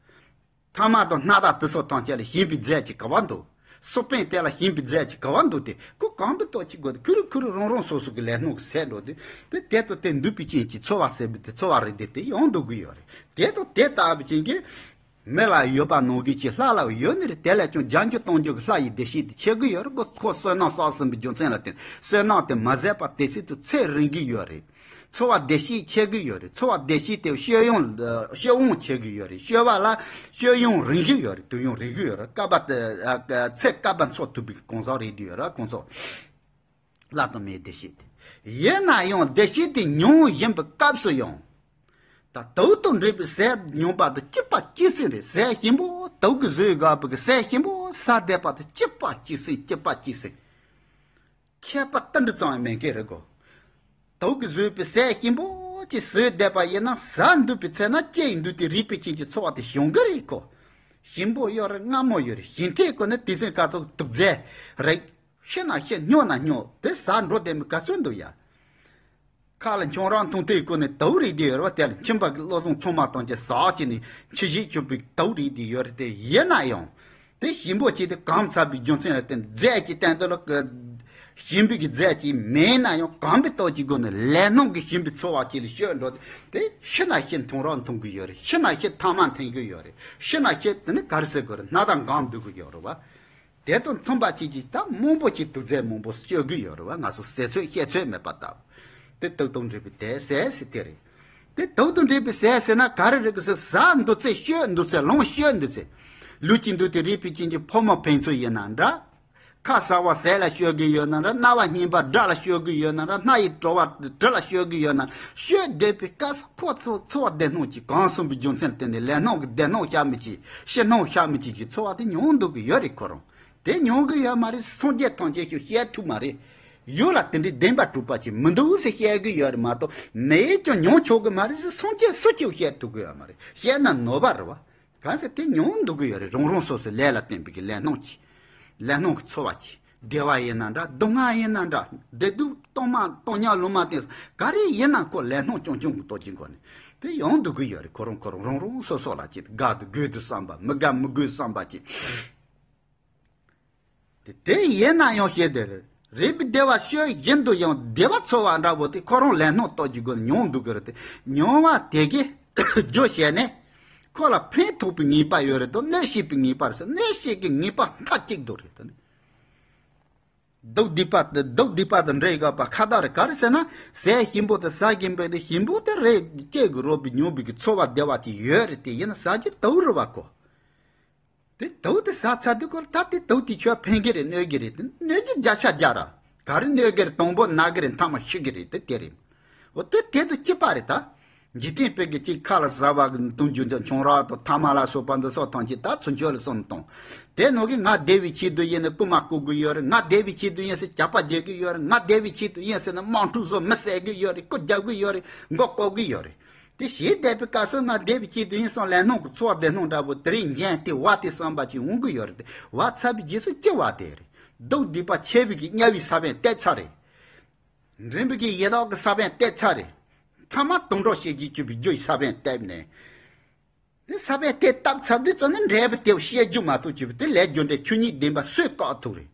ཐ་མག་དང་སྣ་ཐག་དེ་སོགས་ཐམས་ཅད་ལ་ཞེན་པའི་རྫས་ཀྱི་ག་བ་འདུག་སུ་དཔེ་དེ་ལ་ཞེན་པའི་རྫས་ཀྱི་ག་བ་འདུག་སྟེ་ཁོ་གོམས་པའི་སྟོབས་ཀྱིས་སྒོ་དེ་ཁུ་རུ་ཁུ་རུ་རང་རང་སོ་སོ་གི་ལས་སྣང་གི་ཟད་འགྲོ་དུས་དེ་དེ་དང་དེ་འདུས་པའི་རྐྱེན་གྱིས་ཚོར་བ་ཟད་པའི་དེ་ཚོར་བ་རེད་དེ་དེ་ཡང་འདུག་གི་ཡོད་རེད། དེ་དང་དེ་ལྟ་བུའི་རྐྱེན་གྱིས། མི་ལ་ཡོད་པ་ནང་བཞིན་གྱི་ལྷ་ལ་ཡོད་ནི་རེད། དེ་ལས་ཀྱང་རྒྱབ་འཇུག་གཏོང་འཇུག་གི་ལྷ་ཡི་བདེ་སྐྱིད་དེ་ཆེ་གི་ཡོད་རེད། ཁོ་ཁོ་བསོད་ནམས་བསགས་ཟིན་པའི་རྒྱུ་མཚན་ལ་བརྟེན་བསོད་ནམས་དེ་མ་ཟད་པ་དེ་སྲིད་དུ་ཚེ་རིང་གི་ཡོད་རེད། ཚོར་བ་བདེ་སྐྱིད་ཆེ་གི་ཡོད་རེད། ཚོར་བ་བདེ་སྐྱིད་དེ་སྤྱོད་ཡོང་སྤྱོད་འོང་ཆེ་གི་ཡོད་རེད། སྤྱོད་པ་ལ་སྤྱོད་ཡོང་རིང་གི་ཡོད་རེད། དུས་ཡུན་རིང་གི་ཡོད་རེད། སྐལ་པ་དེ་ཚེ་སྐལ་པ་འཚོ་ཐུབ་པའི་གང་ཟག་རེད་དུས་ཡོད་རེད། གང་ཟག་ལྷ་དང་མིའི་བདེ་སྐྱིད་དེ་ཡིན་ན་ཡང་བདེ་སྐྱིད་དེ་མྱོང་བཞིན་པའི་སྐབས་སུ་ཡང་། ད་དུག་དང་འདྲེས་པའི་ཟས་མྱོང་པ་དང་གཅིག་པ་གཅིག་སྲིད་རེད། ཟས་ཞིམ་པོ་དུག་གིས་ཟོས་དགོས་པའི་ཟས་ཞིམ་པོ་ཟ་བསྡད་པ་དང་གཅིག་པ་གཅིག་སྲིད། གཅིག་པ་གཅིག་སྲིད། ཁྱད་པར་ཏིལ་འབྲུ་ཙམ་ཡང་མེད་མཁན་རེད་གོ། དུག་གིས་ཟོས་པའི་ཟས་ཞིམ་པོ་ཅིག་ཟོས་བསྡད་པ་ཡིན་ན་ཟ་འདོད་པའི་ཚེ་ན་སྐྱེ་ཡི་འདུག་སྟེ་རིག་པའི་རྐྱེན་གྱིས་ཚོར་བ་དེ་བྱུང་གི་རེད་གོ། ཞིམ་པོ་ཡོད་རེད། མངར་མོ་ཡོད་རེད། ཞིམ་ཐེངས་ཀོ་ནི་དེ་སེམས་ཀ་ཚོགས་དུག་རྫས་རེད། ཤི་ན་ཤི། སྨྱོ་ན་སྨྱོ། དེ་ཟ་འགྲོ་བསྡད་མི་ག་ཚོད་འདུག་ཡ། ཁ་ལ་ཆང་རག་འཐུང་དུས་སྐོར་ནས་དུག་རིགས་དེ་ཡོད་རེད་བ། དེ་ལ་ཁྱིམ་པ་གི་བློ་བཟང་ཚང་མ་དང་བཅས་ཟག་བྱས་ནས་འཆི་གཞི་གཅོད་པའི་དུག་རིགས་དེ་ཡོད་རེད། དེ་ཡིན་ན་ཡང་དེ་ཞིམ་པོ་བྱས་ཏེ་གང་ཚར་བའི་རྒྱུ་མཚན་ལ་བརྟེན་རྫས་ཀྱི་སྟེང་དུ་ལ་ཞིམ་པའི་གི་རྫས་ཀྱི་མེད་ན་ཡང་གང་པའི་སྟོབས་ཀྱི་སྒོ་ནས་ལས་སྣང་གི་ཞིམ་པའི་ཚོར་བ་ཅིག་ལ་སྤྱོད་འགྲོ། དེ་ཤི་ན་ཤི་འཐུང་རག་འཐུང་གི་ཡོད་རེད། ཤི་ན་ཤི་ཐ་མག་འཐེན་གི་ཡོད་རེད། ཤི་ན་ཤི་དེ་ནི་ག་རེ་ཟེར་དགོས་རེད། སྣ་དང་འགམ་འདུག་གི་ཡོད་རེད་བ། དེ་དང་མཚུངས་པ་ཅིག་གིས་ད་མང་པོ་ཅིག་དུག་རྫས་མང་པོ་སྤྱོད་ཀྱི་ཡོད་རེད་བ། ང་ཚོ་ཟེར་ཚོད་བཤད་ཚོད་མེད་པ་ལྟ་བུ། དེ་དུག་དང་འདྲེས་པའི་དེ་ཟས་ཟེར་དེ་རེད། དེ་དུག་དང་འདྲེས་པའི་ཟས་ཟེར་ན་ག་རེ་རེད་ཟེར། ཟ་འདོད་ཚེ་སྤྱོད་འདོད་ཚེ་ལོངས་སྤྱོད་འདོད་ཚེ། ལུས་ཀྱི་འདུག་སྟེ་རིག་པའི་རྐྱེན་གྱིས་ཕོ་མོ་ཕན་ཚུན་ཡིན་ན་འདྲ། ཁ་ཟ་བ་ཟས་ལ་སྤྱོད་ཀྱི་ཡོད་ན་འདྲ། རྣ་བ་སྙན་པ་སྒྲ་ལ་སྤྱོད་ཀྱི་ཡོད་ན་འདྲ། སྣ་ཡི་བྲོ་བ་དྲི་ལ་སྤྱོད་ཀྱི་ཡོད་ན། སྤྱོད་བསྡད་པའི་སྐབས་སུ་ཁོ་ཚོ་ཚོར་བ་བདེ་སྣང་གིས་གང་གསུངས་པའི་རྒྱུ་མཚན་ལ་བརྟེན་ནས་ལས་སྣང་གི་བདེ་སྣང་ཤར་མི་གཅིག་ཤི་སྣང་ཤར་མི་གཅིག་གི་ཚོར་བ་དེ་མྱོང་འདུག་གི་ཡོད་རེད་ཁོ་རང་། དེ་མྱོང་གི་ཡོད་མ་རེད། སངས་རྒྱས་ཐམས་ཅད་ཤོད་བཤད་ཐུབ་མ་རེད། ཡུལ་ལ་དེ་འདྲའི་བདེན་པ་གྲུབ་པ་ཅིག་མི་འདུག་ཟེར་བཤད་གི་ཡོད་རེད་མ་གཏོགས། མེད་ཀྱང་མྱོང་ཆོག་གི་མ་རེད་ཟེར་སངས་རྒྱས་སུ་ཅིག་བཤད་ཐུབ་གི་ཡོད་མ་རེད། བཤད་ན་ནོར་བ་རེད་བ། གང་ཟེར་དེ་མྱོང་འདུག་གི་ཡོད་རེད། རང་རང་སོ་སོའི་ལས་ལ་བརྟེན་པའི་གི་ལས་སྣང་ཅིག་ལས་སྣང་གི་ཚོར་བ་ཅིག་བདེ་བ་ཡིན་ན་འདྲ། སྡུག་བསྔལ་ཡིན་ན་འདྲ། བདེ་སྡུག་སྟོང་མ་སྟོང་ཉག་ལོ་མ་བསྟན་ག་རེ་ཡིན་ན་ཁོ་ལས་སྣང་རྐྱང་རྐྱང་གི་སྟོབས་ཀྱི་སྒོ་ནས་དེ་ཡོང་འདུག་གི་ཡོད་རེད། ཁོ་རང་ཁོ་རང་རང་རང་སོ་སོ་ལ་ཅིག་དགའ་འདུག་དགོས་འདུག་བསམ་པ། མི་དགའ་མི་དགོས་བསམ་པ་ཅིག་དེ་དེ་ཡིན་ན་ཡང་ཞེས་དེ་རེད། རིག་པའི་བདེ་བ་སྤྱོད་བཞིན་དུ་ཡང་བདེ་བ་ཚོར་བ་འདྲ་བོ་དེ་ཁོ་རང་ལས་སྣང་སྟོབས་ཀྱི་སྒོ་ནས་མྱོང་འདུག་གི་རེད། དེ་མྱོང་བ་དེ་གིས་རྒྱུ་བྱས་ནས་ཁོ་ལ་ཕན་ཐོགས་པའི་ངེས་པ་ཡོད་རེད་དོ། གནོད་བྱེད་པའི་ངེས་པ་རེད་ཟེར། གནོད་བྱེད་ཀྱི་ངེས་པ་མཐའ་གཅིག་ཏུ་རེད་དོ། སྡུག་སྡིག་པ་སྡུག་སྡིག་པ་དང་འདྲེས་དགོས་པ་ཁ་ཐག་རེད། ག་རེ་ཟེར་ན་ཟས་ཞིམ་པོ་དེ་ཟ་བཞིན་པའི་དེ་ཞིམ་པོ་དེ་རེད། སྐྱེ་དགོས་རོགས་པའི་མྱོང་བའི་གི་ཚོར་བ་བདེ་བ་ཅིག་ཡོད་རེད། དེ་ཡིན་ན་ཟ་རྒྱུ་དུག་རེད་བ་ཁོ། དེ་དུག་དེ་ཟ་ཚར་དུས་ཁོ་ད་དེ་དུག་དེ་ཁྱོད་ཕན་གི་རེད། གནོད་གི་རེད། དེ་གནོད་རྒྱུ་བརྒྱ་ཆ་བརྒྱ་ར། ག་རེ་གནོད་གི་རེད། དང་པོ་ན་གི་རེད། མཐའ་མ་ཤི་གི་རེད། དེ་དེ་རེད། འོ་དེ་དེ་དང་གཅིག་པ་རེད་ད། འཇིག་རྟེན་པའི་གི་གཅིག་ཁ་ལ་ཟ་བ་གི་འཐུང་རྒྱུ་འདི་ཆང་རག་དང་ཐ་མག་ལ་སོགས་པ་འདི་སོགས་ཐམས་ཅད་ད་ཚུར་ཁྱོད་ལ་སོང་དང་། དེ་ནང་གི་ང་བདེ་བའི་ཆེད་དུ་ཡིན་ནས་རྐུ་མ་རྐུ་གི་ཡོད་རེད། ང་བདེ་བའི་ཆེད་དུ་ཡིན་ཟེར་ཇག་པ་རྒྱག་གི་ཡོད་རེད། ང་བདེ་བའི་ཆེད་དུ་ཡིན་ཟེར་ནས་དམག་འཁྲུག་བཟོ་མི་བསད་གི་ཡོད་རེད། རྐུ་རྒྱག་གི་ཡོད་རེད། མགོ་བཀོག་གི་ཡོད་རེད། དེ་ཞེས་བསྡད་པའི་སྐབས་སུ་ང་བདེ་བའི་ཆེད་དུ་ཡིན་བསམ་ལས་སྣང་གི་ཚོར་བ་བདེ་སྣང་འདྲ་པོ་དེ་རིང་ཉན་ཏེ་བ་དེ་བསམ་པ་ཅིག་འོང་གི་ཡོད་རེད། དེ་བ་ཚར་བའི་རྗེས་སུ་སྐྱེ་བ་དེ་རེད། སྡུག་སྡིག་པ་ཆེ་བའི་གི་དམྱལ་བའི་ས་བོན་བཏབ་ཚར་རེད། འདྲེན་པའི་གི་ཡི་དྭགས་ཀྱི་ས་བོན་བཏབ་ཚར་རེད། ཐ་མ་དུད་འགྲོ་ཞེས་བྱའི་སྤྱོད་པའི་རྒྱུ་ཡི་ས་བོན་བཏབ་ནས། དེ་ས་བོན་དེ་བཏབ་ཚར་དུས་ཙམ་ནས་འབྲས་བུ་དེ་བཤད་རྒྱུ་མ་གཏོགས་བྱས་པ་དེ་ལས་རྒྱུ་འབྲས་ཆོས་ཉིད་བདེན་པ་སུས་བཀག་ཐུབ་རེད།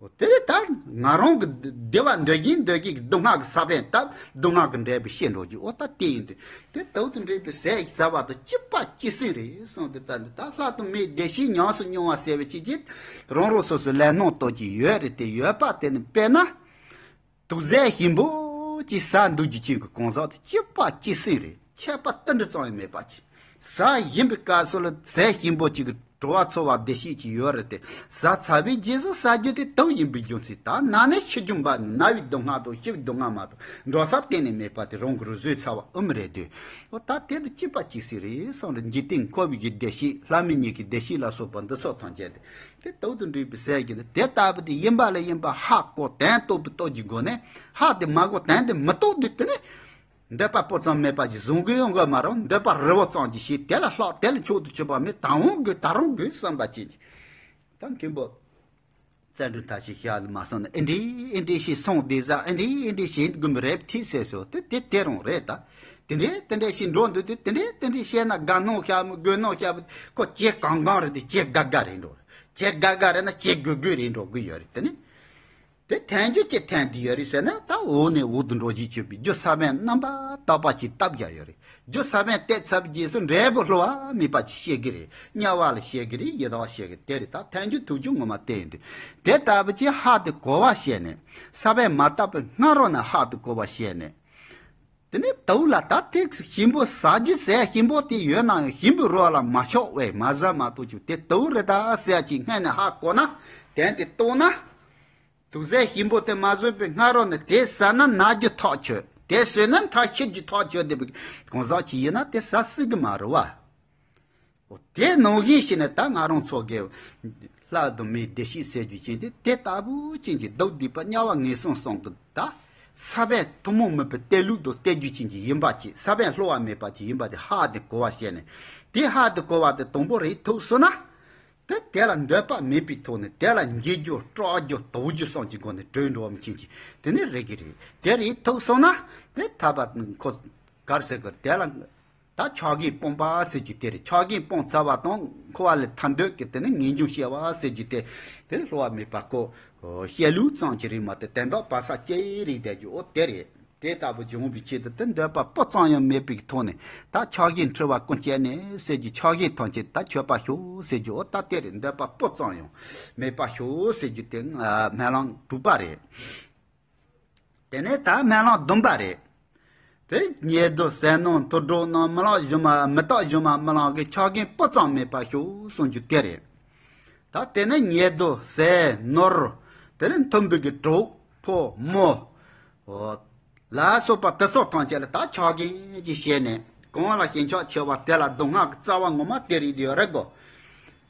འོ་དེ་ལས་ད་ང་རང་གི་བདེ་བ་འདོད་བཞིན་འདོད་བཞིན་གྱི་སྡུག་བསྔལ་གྱི་ས་བོན་བཏབ། སྡུག་བསྔལ་གྱི་འབྲས་བུ་བཤད་འགྲོ་རྒྱུ་འོ་ད་དེ་ཡིན་དུས་དེ་དུག་དང་འདྲེས་པའི་ཟས་ཟ་བ་དང་གཅིག་པ་གཅིག་སྲིད་རེད་གསུངས་དུས་ཙམ་ནས་ད་ལྷ་དང་མིའི་བདེ་སྐྱིད་ཉམས་སུ་མྱོང་བ་ཟེར་བའི་ཆེད་ཀྱི་རང་རང་སོ་སོའི་ལས་སྣང་སྟོབས་ཀྱིས་ཡོད་རེད། དེ་ཡོད་པ་དེ་ནི་དཔེར་ན། དུག་ཟས་ཞིམ་པོ་ཅིག་ཟ་འདོད་རྒྱུ་ཅན་གྱི་གང་ཟག་དེ་གཅིག་པ་གཅིག་སྲིད་རེད། ཁྱད་པར་ཏིལ་འབྲུ་ཙམ་ཡང་མེད་པ་ཅིག་ཟ་བཞིན་པའི་སྐབས་སུ་ལ་ཟས་ཞིམ་པོ་ཅིག་གི་བྲོ་བ་ཚོར་བ་བདེ་སྐྱིད་ཅིག་ཡོད་རེད་དེ། ཟ་ཚར་བའི་རྗེས་སུ་ཟ་རྒྱུ་དེ་དུག་ཡིན་པའི་རྒྱུ་མཚན་དང་ན་ནས་འཆི་རྒྱུ་འབའ་ནི་ན་བའི་སྡུག་བསྔལ་དང་ཤི་བའི་སྡུག་བསྔལ་མ་གཏོགས་འགྲོ་ས་གཏན་ནས་མེད་པ་དེ་རང་གི་རུ་བཟོས་ཚར་བ་ཨུམ་རེད་དུས། འོ་ད་དེ་དང་གཅིག་པ་གཅིག་སྲིད་རེད་གསུངས་རེད། འཇིག་རྟེན་འཁོར་བའི་གི་བདེ་སྐྱིད་ལྷ་མི་གཉིས་ཀྱི་བདེ་སྐྱིད་ལ་སོགས་པ་འདི་ཚོ་ཐམས་ཅད་དེ། དེ་དུག་དང་འདྲེས་པའི་ཟས་ཀྱི་ནི་དེ་ལྟ་བུ་དེ་ཡིན་པ་ལ་ཡིན་པ་ཧ་གོ་དོན་རྟོགས་པའི་སྟོབས་ཀྱི་སྒོ་ནས། ཧ་དེ་མ་གོ་དོན་དེ་མི་རྟོགས་དུས་དེ་ནི་འདོད་པ་སྤུ་ཙམ་མེད་པ་ཞིག་བཟུང་གི་ཡོང་གི་མ་རུང་། འདོད་པ་རི་བོ་ཙམ་གྱིས་ཞིག་དེ་ལ་ལྷག་དེ་ལ་མཆོག་ཏུ་གྱུར་པ་མེད། ད་འོང་དགོས་ད་རུང་དགོས་བསམ་པ་ཅན་གྱི། ད་མཁན་པོ་བཙན་སྒྲོལ་མཐའ་ཞིག་ཞལ་ལ་མ་སོང་ན་ཨེ་འདྲས་ཨེ་འདྲས་ཞིག་སོང་བསྡད་ས་ཨེ་འདྲས་ཨེ་འདྲས་བྱེད་དགོས་མི་རེད་ཐིག་ཟེར་སོ། དེ་དེ་དེ་རང་རེད་ད། དེ་འདྲས་དེ་འདྲས་ཞིག་འགྲོ་འདུག་དེ་དེ་འདྲས་དེ་འདྲས་བཤད་ན་དགའ་སྣང་ཤར་མི་དགོད་སྣང་ཤར་མི་ཁོ་ཇེ་གང་གང་རེད་དེ་ཇེ་དགའ་དགའ་རེད་འགྲོ། ཇེ་དགའ་དགའ་རེད་ན་ཇེ་དགོད་དགོད་རེད་འགྲོ་གི་ཡོད་རེད་དེ་ནི། དེ་ཐལ་འགྱུར་གྱི་ཐལ་འདི་ཡོད་རེད་ཟེར་ན་ད་འོག་ནས་འོག་ཏུ་འགྲོ་བཞིན་སྤྱོད་པའི་རྒྱུ་ས་བོན་རྣམ་པ་དག་པ་ཅིག་བཏབ་རྒྱུ་ཡོད་རེད། རྒྱུ་ས་བོན་བཏབ་ཚར་བའི་རྗེས་སུ་འབྲས་བུ་བསླུ་བ་མེད་པ་ཅིག་སྐྱེ་གི་རེད། དམྱལ་བ་ལ་སྐྱེ་གི་རེད། ཡི་དྭགས་སྐྱེ་གི་དེ་རེད། ད་ཐལ་འགྱུར་ཐུག་རྒྱུ་ངོ་མ་དེ་ཡིན་དུས་དེ་ལྟ་བུ་ཅིག་ཧ་དེ་གོ་བ་བཤད་ནས་ས་བོན་མ་བཏབ་པའི་སྔ་རོལ་ནས་ཧ་དེ་གོ་བ་བཤད་ནས། དེ་ནས་དུག་ལ་ད་ཐེག་ཞིམ་པོ་ཟ་རྒྱུ་ཟས་ཞིམ་པོ་དེ་ཡོད་ན་ཡང་ཞིམ་པོའི་རོ་ལ་མ་ཆོག་བས་མ་ཟ་མ་གཏོགས་ཀྱི་དེ་དུག་རེད་ད་ཟེར་ཅིག་སྔོན་ནས་ཧ་གོ་ན་དོན་དེ་རྟོགས་ན། དུག་ཟས་ཞིམ་པོ་དེ་མ་ཟོས་པའི་སྔ་རོལ་ནས་དེ་ཟ་ན་ན་རྒྱུ་ཐག་ཆོད། དེ་བཟོས་ན་མཐའ་ཤི་རྒྱུ་ཐག་ཆོད་དེ་བུ་གང་ཟག་ཅིག་ཡིན་ན་དེ་ཟ་སྲིད་གི་མ་རེད་བ། འོ་དེ་ནང་བཞིན་བྱས་ནས་ད་ང་རང་ཚོ་གི་ལྷ་དང་མིའི་བདེ་སྐྱིད་ཟེར་རྒྱུ་ཅན་དེ་དེ་ལྟ་བུ་ཅན་གྱི་སྡུག་བསྡུས་པ་དམྱལ་བ་ངན་སོང་གསུམ་གྱི་ད་ས་བོན་ཐུན་མོང་མིན་པའི་གཏེར་ལུགས་དང་གཏེར་རྒྱུད་ཅན་གྱི་ཡིན་པ་ཅིག་ས་བོན་བསླུ་བ་མེད་པ་ཅིག་ཡིན་པ་དེ་ཧ་དེ་གོ་བ་བྱས་ནས། དེ་ཧ་དེ་གོ་བ་དེ་དང་པོ་རེད་ཐུག་སོང་ན། དེ་དེ་ལ་འདོད་པ་མེད་པའི་ཐོག་ནས་དེ་ལ་འཇིགས་རྒྱུ་སྐྲག་རྒྱུ་དོགས་རྒྱུ་སོགས་ཀྱི་སྒོ་ནས་གྲོལ་འགྲོ་བ་མི་ཅན་གྱི་དེ་ནི་རེད་ཀྱི་རེད། དེ་རེད་ཐུག་སོང་ན་དེ་ཐར་པ་ཁོ་གར་ཟེར་གི་དེ་ལ། ད་ཆགས་ཞེན་སྤོང་པ་ཟེར་རྒྱུ་དེ་རེད། ཆགས་ཞེན་སྤོང་ཚར་བ་དང་འཁོར་བ་ལས་ཐར་འདོད་ཀྱི་དེ་ནི་ངེས་འབྱུང་སྐྱེ་བ་ཟེར་རྒྱུ་དེ་དེ་ནི་བསླུ་བ་མེད་པ་ཁོ་བཤད་ལུགས་ཙམ་གྱི་རིགས་མ་དེ་དོན་དག་བག་ཆགས་སྐྱེ་རིགས་བསྡད་རྒྱུ་འོ་དེ་རེད། དེ་ལྟ་བུ་འབྱུང་བའི་ཆེད་དུ་དེ་འདོད་པ་སྤུ་ཙམ་ཡང་མེད་པའི་ཐོག་ནས་ད་ཆགས་ཞེན་འཁྲི་བ་ཀུན་བཅད་ནས་ཟེར་རྒྱུ་ཆགས་ཞེན་ཐམས་ཅད་ད་ཆོད་པ་ཤོག་ཟེར་རྒྱུ་འོ་ད་དེ་རེད། འདོད་པ་སྤུ་ཙམ་ཡང་མེད་པ་ཤོག་ཟེར་རྒྱུ་དེ་སྨོན་ལམ་དྲུག་པ་རེད། དེ་ནས་ད་སྨོན་ལམ་བདུན་པ་རེད། དེ་ཉལ་དུ་ཟས་ནོར་དུད་འགྲོ་རྣམས་མི་ལག་ཞུམ་མི་རྟག་ཞུམ་མི་ལང་གི་ཆགས་ཞེན་སྤུ་ཙམ་མེད་པ་ཤོག་གསུང་རྒྱུ་དེ་རེད། ད་དེ་ནས་ཉལ་དུ་ཟས་ནོར་དེ་ནས་མཐུན་པའི་གི་གྲོགས་ཕོ་མོ་ལ་སོགས་པ་དེ་སོགས་ཐམས་ཅད་ལ་ད་ཆགས་ཞེན་གྱི་བྱས་ནས་གང་ལ་ཞེན་ཆགས་ཆེ་བ་དེ་ལ་སྡུག་བསྔལ་གྱི་རྩ་བ་ངོ་མ་དེ་རེད་དེ་ཡོད་རེད་གོ།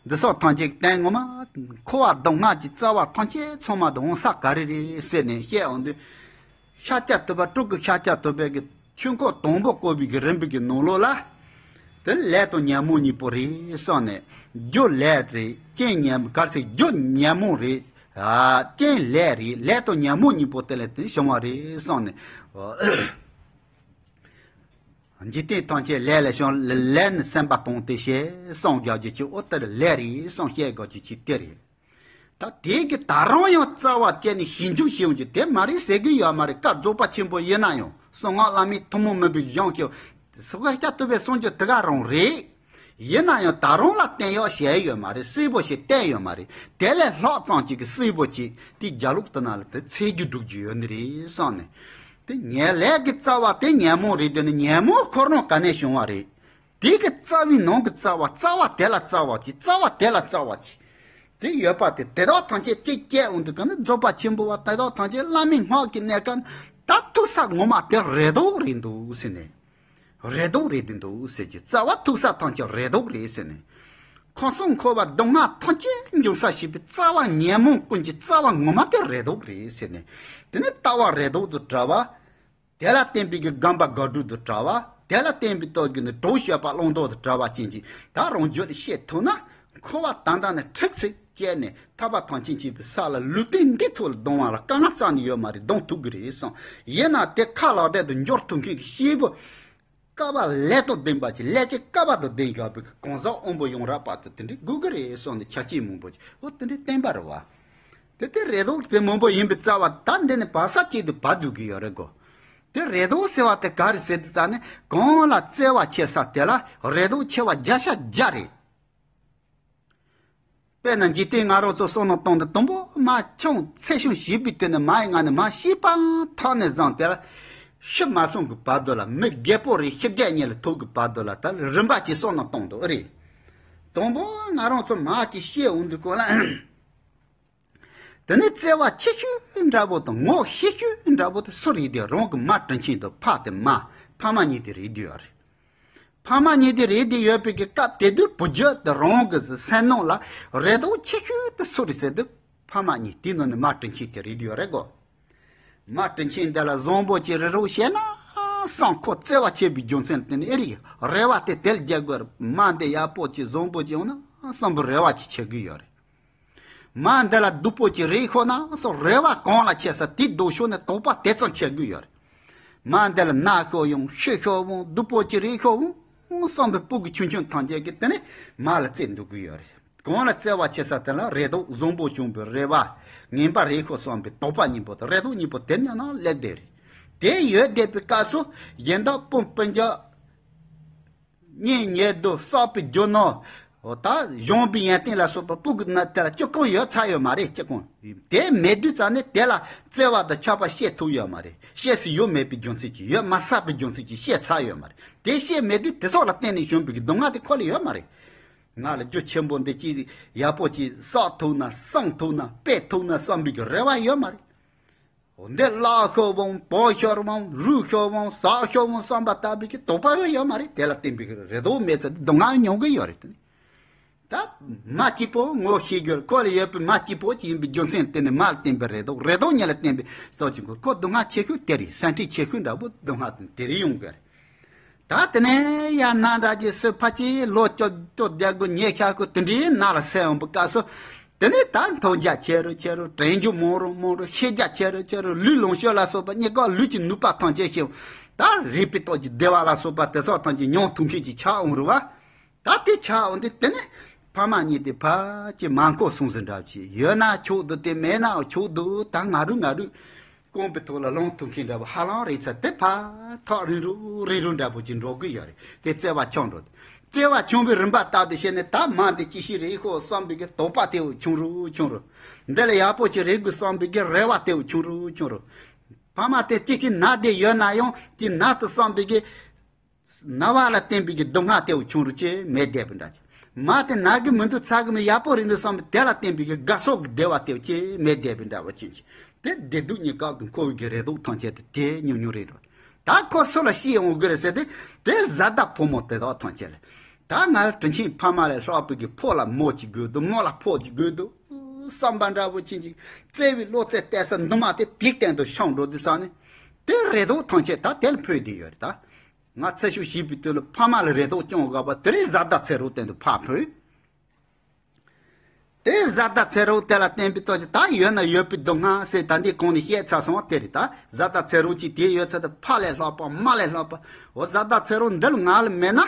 འདི་སོགས་ཐམས་ཅད་ཀྱི་སྟེང་ངོ་མ། འཁོར་བ་སྡུག་བསྔལ་གྱི་རྩ་བ་ཐམས་ཅད་ཚང་མ་དུ་འོང་ས་ག་རེ་རེད་ཟེར་ནས་བཤད་འོང་དུས། ཤཱཀྱ་ཐུབ་པ་སྤྲུལ་སྐུ་ཤཱཀྱ་ཐུབ་པའི་གི་ཆོས་འཁོར་དང་པོ་བསྐོར་བའི་གི་རིམ་པའི་གི་ནང་ལོགས་ལ། དེ་ལས་དང་ཉོན་མོངས་གཉིས་པོ་རེད་བསམ་ནས། རྒྱུ་ལས་རེད། རྐྱེན་ཉོན་ག་རེ་ཟེར་རྒྱུ་ཉོན་མོངས་རེད། ཨ་རྐྱེན་ལས་རེད། ལས་དང་ཉོན་མོངས་གཉིས་པོ་དེ་ལས་དེ་བྱུང་བ་རེད་བསམ་ནས། འཇིག་རྟེན་ཐམས་ཅད་ལས་ལས་བྱུང་། ལས་ནི་སེམས་པ་དང་དེ་བྱས་བསམ་རྒྱག་རྒྱུ་ཅིག་འོ་དེར་ལས་རེད་བསམ་བཤད་དགོས་རྒྱུ་ཅིག་དེ་རེད། ད་དེ་གི་ད་རུང་ཡང་རྩ་བ་བཅད་ནས་ཞིབ་འཇུག་བྱེད་ཡོང་རྒྱུ་དེ་མ་རེད་ཟེར་གི་ཡོད་མ་རེད། བཀའ་རྫོགས་པ་ཆེན་པོ་ཡིན་ན་ཡང་གསང་སྔགས་བླ་མེད་ཐུན་མོང་མིན་པའི་གཞུང་གི་ཤཱཀྱ་ཐུབ་པའི་གསུང་རྒྱུ་དེ་ག་རང་རེད། ཡིན་ན་ཡང་ད་རུང་ལ་བསྟན་ཡག་བྱས་ཡོད་མ་རེད། གསལ་པོ་ཞིག་བསྟན་ཡོད་མ་རེད། དེ་ལས་ལྷག་ཙམ་ཅིག་གི་གསལ་པོ་ཅིག་དེ་རྒྱ་ལུགས་དེ་ན་ལ་དེ་ཚེ་རྒྱུད་སྒྲུབ་རྒྱུ་ཡོད་ནི་རེད་བསམ་ནས། དེ་ཉལ་ལས་ཀྱི་རྩ་བ་དེ་ཉོན་མོངས་རེད། དེ་ནི་ཉོན་མོངས་ཁོ་རང་ག་ནས་བྱུང་བ་རེད། དེ་གི་རྩ་བའི་ནང་གི་རྩ་བ་རྩ་བ་དེ་ལ་རྩ་བ་ཅིག་རྩ་བ་དེ་ལ་རྩ་བ་ཅིག་དེ་ཡོད་པ་དེ་དེ་དག་ཐམས་ཅད་གཅིག་སྐྱེ་འོང་དུས་ག་ནི་རྫོགས་པ་ཆེན་པོ་བ་དེ་དག་ཐམས་ཅད་བླ་མའི་སྔགས་ཀྱི་གནས་སྐབས་ད་ཐུག་ས་ངོ་མ་དེ་རེ་དོགས་རེད་འདུག་ཟེར་ནས། རེ་དོགས་རེད་དེ་འདུག་ཟེར་གྱི་རྩ་བ་ཐུག་ས་ཐམས་ཅད་རེ་དོགས་རེད་ཟེར་ནས། ཁམས་གསུམ་འཁོར་བ་སྡུག་བསྔལ་ཐམས་ཅད་འབྱུང་ས་ཞེས་པའི་རྩ་བ་ཉོན་མོངས་ཀུན་གྱི་རྩ་བ་ངོ་མ་དེ་རེ་དོགས་རེད་ཟེར་ནས། དེ་ནས་ལྟ་བ་རེ་དོགས་དང་བྲལ་བ། དེ་ལ་བརྟེན་པའི་གི་སྒོམ་པ་དགག་སྒྲུབ་དང་བྲལ་བ། དེ་ལ་བརྟེན་པའི་སྟོབས་ཀྱིས་ནི་གྲོགས་སྤྱོད་པ་བླང་དོར་དང་བྲལ་བ་ཅན་གྱི་ད་རང་རྒྱུད་ལ་ཤེས་ཐུབ་ན། འཁོར་བ་ད་ལྟ་ནས་ཁྲིག་ཚིག་བཅད་ནས་ཐར་པ་ཐམས་ཅད་མཁྱེན་པའི་ས་ལ་ལུས་རྟེན་འདི་ཐོག་ལ་ལྡང་བ་ལ་དཀའ་ངལ་རྩ་ནས་ཡོད་མ་རེད། ལྡང་ཐུབ་ཀྱི་རེད་བསམ། ཡིན་ན་དེ་ཁ་ལག་བསྡད་དུ་འབྱོར་ཐུབ་མཁན་གྱི་སྐྱེས་བུ། བསྐལ་པ་ལས་དང་ལྡན་པ་ཅིག་ལས་ཀྱི་བསྐལ་པ་དང་ལྡན་བཞག་པའི་གང་ཟག་དབང་པོ་ཡོངས་རབ་བར་དུ་དེ་འདྲའི་དགོས་ཀྱི་རེད་བསམ་ནས་ཆ་རྐྱེན་མང་པོ་ཅིག་འོ་དེ་འདྲའི་བསྟན་པ་རེད་བ། དེ་དེ་རེ་དོགས་དེ་མང་པོ་ཡིན་པའི་རྩ་བ་ད་འདི་ནས་བར་ས་གཅིག་ཏུ་བར་འདུག་གི་ཡོད་རེད་གོ། དེ་རེ་དོགས་ཟེར་བ་དེ་ག་རེ་ཟེར་དུས་ཙ་ནས་གང་ལ་བརྩེ་བ་ཆེ་ས་དེ་ལ་རེ་དོགས་ཆེ་བ་བརྒྱ་ཆ་བརྒྱ་རེད། དཔེར་ན་འཇིག་རྟེན་ང་རང་ཚོ་བསམ་བློ་བཏང་དུས་དང་པོ་མ་ཆུང་ཚད་གཞི་བཞི་པའི་དུས་ནས་མ་ཡི་ང་ནས་མ་ཤེས་པ་ཐོག་ནས་བཟུང་དེ་ལ་ཤི་མ་སོང་གི་བར་དུ་ལ་མི་རྒད་པོ་རེད། ཤི་རྒད་གཉིས་ལ་ཐུག་གི་བར་དུ་ལ་ད་རིམ་པ་གྱིས་བསམ་བློ་གཏོང་དུ་ཨེ་རེད། དང་པོ་ང་རང་ཚོ་མ་གཅིག་ཤི་འོང་དུས་སྐོར་ལ། དེ་ནས་བརྩེ་བ་ཆེ་ཤོས་འདྲ་པོ་དང་ངོ་ཤེས་ཤོས་འདྲ་པོ་དེ་སུ་རེད་དེ་རང་གི་མ་དྲིན་ཆེན་དང་ཕ་དེ་མ་ཕ་མ་གཉིས་དེ་རེད་དེ་ཡོད་རེད། ཕ་མ་གཉིས་དེ་རེད་དེ་ཡོད་པའི་གི་སྐབས་དེ་དུས་བུ་རྒྱུད་དེ་རང་གི་སེམས་ནང་ལ་རེ་དོགས་ཆེ་ཤོས་དེ་སུ་རེད་ཟེར་དུས་ཕ་མ་གཉིས་དེའི་ནང་ནས་མ་དྲིན་ཆེན་དེ་རེད་དེ་ཡོད་རེད་གོ། མ་དྲིན་ཆེན་འདི་ལ་བཟང་པོ་ཅིག་རེ་རོགས་བྱས་ན་བསམ། ཁོ་བརྩེ་བ་ཆེ་བའི་རྒྱུ་མཚན་ལ་བརྟེན་ནས་ཨེ་རེད། རེ་བ་དེ་དེ་ལ་རྒྱག་དགོས་རེད། མ་འདི་ཡག་པོ་ཅིག་བཟང་པོ་ཅིག་ཡོང་ན་བསམ་པའི་རེ་བ་ཅིག་བྱེད་དགོས་ཡོད་རེད། མ་འདི་ལ་སྡུག་པོ་ཅིག་རེད་ཤོག་ན་སོགས་རེ་བ་གང་ལ་ཆེ་ས་དེའི་ལྡོག་ཕྱོགས་ནས་དོགས་པ་དེ་ཙམ་བྱེད་དགོས་ཡོད་རེད། མ་འདི་ལ་ན་ཤོག་ཡོང་ཤི་ཤོག་འོང་སྡུག་པོ་ཅིག་རེད་ཤོག་འོང་བསམ་པའི་སྤུ་གུ་ཆུང་ཆུང་ཐམས་ཅད་ཀྱིས་དེ་ནས་མ་ལ་བརྩེ་འདུག་གི་ཡོད་རེད། གང་ལ་བརྩེ་བ་ཆེ་ས་དེ་ལ་རེ་དོགས་བཟང་པོ་བྱུང་བའི་རེ་བ། ངན་པ་རེད་ཤོག་བསམ་པའི་དོགས་པ་གཉིས་པོ་དང་རེ་དོགས་གཉིས་པོ་དེ་ཉག་ན་སླེབས་བསྡད་རེད། དེ་ཡོད་བསྡད་པའི་སྐབས་སུ་གཞན་དག་སྤུན་སྤུན་ཀྱག་གཉེན་ཉེ་དུ་བསགས་པའི་རྒྱུ་ནོར། ད་གཞུང་པའི་ཡོན་ཏན་ལ་སོགས་པ་སྤུ་གུ་ན་དེ་ལ་སྤྱི་ཁོང་ཡོད་ཚར་ཡོད་མ་རེད། སྤྱི་ཁོང་དེ་མེད་དུས་ཙང་ནས་དེ་ལ་བརྩེ་བ་དང་ཆགས་པ་སྐྱེ་ཐུབ་ཡོད་མ་རེད། སྐྱེ་སྲིད་ཡོད་མེད་པའི་རྒྱུ་མཚན་གྱིས་ཡོད་མ་ཚར་བའི་རྒྱུ་མཚན་གྱིས་སྐྱེ་ཚར་ཡོད་མ་རེད། དེ་སྐྱེ་མེད་དུས་དེ་སོགས་ལ་བརྟེན་ནས་བྱུང་བའི་སྡུག་བསྔལ་དེ་ཁོ་ལ་ཡོད་མ་རེད། ང་ལ་རྒྱུ་ཆེན་པོ་འདི་ཅིག་ཡག་པོ་ཅིག་བསགས་ཐུབ་ན་བསམ་ཐུབ་ན་སྤེལ་ཐུབ་ན་བསམ་པའི་རེ་བ་ཡོད་མ་རེད། འདི་གླག་ཤོར་བའམ་བོ་ཤོར་བའམ་རུས་ཤོར་བའམ་ཟག་ཤོར་བའམ་བསམ་པ་ལྟ་བུའི་གི་དོགས་པ་ཡང་ཡོད་མ་རེད། དེ་ལ་བརྟེན་པའི་གི་རེ་དོགས་མེད་ཚེ་སྡུག་བསྔལ་མྱོང་གི་ཡོད་རེད་དེ། ད་མ་གཅིག་པོ་ངོ་ཤེས་རྒྱུར་ཁོ་ལ་ཡོད་པའི་མ་གཅིག་པོ་ཅིག་ཡིན་པའི་རྒྱུ་མཚན་ལ་བརྟེན་ནས་མ་ལ་བརྟེན་པའི་རེ་དོགས། རེ་དོགས་གཉིས་ལ་བརྟེན་པའི་སོགས་ཀྱི་ཁོ་སྡུག་བསྔལ་ཆེ་ཤོས་དེ་རེད། ཟད་འགྲིབ་ཆེ་ཤོས་འདྲ་པོ་སྡུག་བསྔལ་དེ་རེད་ཡོང་གི་རེད། ད་དེ་ནས་ཡང་ན་འདྲ་གྱི་སོས་ཕ་ཅི་ལོ་བཅོ་བཅོ་བརྒྱད་དགུ་ཉི་ཤུ་དགུ་དེ་འདྲའི་ན་ལ་སོན་ཡོང་པའི་སྐབས་སུ། དེ་ནས་ད་མཐོང་རྒྱ་ཆེ་རུ་ཆེ་རུ། དྲན་རྒྱུ་མང་རུ་མང་རུ། ཤེས་རྒྱ་ཆེ་རུ་ཆེ་རུ། ལུས་ལོངས་སྤྱོད་ལ་སོགས་པ་གཉིས་ཀ་ལུས་ཀྱི་ནུས་པ་ཐམས་ཅད་ཤེས། ད་རིག་པའི་སྟོབས་ཀྱིས་བདེ་བ་ལ་སོགས་པ་དེ་སོགས་ཐམས་ཅད་མྱོང་ཐུབ་མཁན་ཅིག་ཆགས་འོང་རུ་བ། ད་དེ་ཆགས་འོང་དུས་དེ་ནས་ཕ་མ་གཉིས་དེ་ཕ་ཅི་མ་འཁོར་སོང་ཟིན་འདྲ་བྱས། ཡོད་ན་ཆོག་འདུག་དེ་མེད་ན་ཆོག་འདུག་ད་ང་རུ་ང་རུ་རྐང་པའི་ཐོག་ལ་ལངས་ཐུབ་མཁན་འདྲ་བོ་ཧ་ལམ་རེད་ཚར། དེ་ཕར་ཐག་རིང་རུ་རིང་རུ་འདྲ་བོ་ཅིག་འགྲོ་གི་ཡོད་རེད། དེ་བརྩེ་བ་ཆུང་འགྲོ། བརྩེ་བ་ཆུང་བའི་རིམ་པ་ལྟར་དུ་བྱས་ནས་ད་མ་འདི་ཅི་ཞིག་རེད་ཤོག་བསམ་པའི་གི་དོགས་པ་དེ་བོ་ཆུང་རུ་ཆུང་རུ། འདི་ལ་ཡག་པོ་ཅིག་རེད་དགོས་བསམ་པའི་གི་རེ་བ་དེ་བོ་ཆུང་རུ་ཆུང་རུ། ཕ་མ་དེ་ཅི་ཞིག་ན་བསྡད་ཡོད་ན་ཡང་དེ་ན་དུ་བསམ་པའི་གི་ན་བ་ལ་བརྟེན་པའི་གི་སྡུག་བསྔལ་དེ་བོ་ཆུང་རུ་ཅིག་མེད་བསྡད་པ་འདྲ་ཅིག་མ་དེ་ན་གི་མི་འདུག་ཚ་གི་མི་ཡག་པོ་རེད་འདུག་བསམ་པའི་དེ་ལ་བརྟེན་པའི་གི་དགའ་ཕྱོགས་ཀྱི་བདེ་བ་དེ་བོ་ཅིག་མེད་བསྡད་པ་འདྲ་བོ་ཅིག་ཅིག་དེ་བདེ་སྡུག་གཉིས་ཀ་གི་འཁོར་བའི་གི་རེ་དོགས་ཐམས་ཅད་དེ་དེ་ཉུང་ཉུང་རེད་འགྲོ། ད་ཁོ་སུ་ལ་ཤི་ཡོང་གི་རེད་ཟེར་ཏེ། དེ་བཟའ་ཟླ་ཕོ་མོ་དེ་དག་ཐམས་ཅད་ལ། ད་ང་དྲིན་ཆེན་ཕ་མ་ལས་ལྷག་པའི་གི་ཕོ་ལ་མོ་ཅིག་དགོས་འདུག་མོ་ལ་ཕོ་ཅིག་དགོས་འདུག་བསམ་པ་འདྲ་བོ་ཅན་ཅིག་བརྩེ་བའི་བློ་རྩེ་གཏད་ས་འདུག་མ་དེ་དེའི་སྟེང་དུ་ཤོང་འགྲོ་དུས་ཙང་ནས། དེ་རེ་དོགས་ཐམས་ཅད་ད་དེ་ལ་འཕོས་བསྡད་ཡོད་རེད་ད། ང་ཚེ་ཤུགས་ཞིག་པའི་དུས་ལ་ཕ་མ་ལ་རེ་དོགས་སྐྱོང་དགོས་པ་དེ་རིང་བཟའ་ཟླ་ཚེ་རོགས་སྟེང་དུ་ཕར་འཕོས། དེ་བཟའ་ཟླ་ཚེ་རོགས་དེ་ལ་བརྟེན་པའི་ཐོག་ཅིག་ད་ཡོད་ན་ཡོད་པའི་སྡུག་བསྔལ་ཟེར་ད་འདི་གོང་ནས་བཤད་ཚར་སོང་བ་དེ་རེད་ད། བཟའ་ཟླ་ཚེ་རོགས་ཅིག་དེ་ཡོད་ཚད་དུ་ཕ་ལས་ལྷག་པ་མ་ལས་ལྷག་པ། འོ་བཟའ་ཟླ་ཚེ་རོགས་འདི་ལ་ང་ལ་མེད་ན།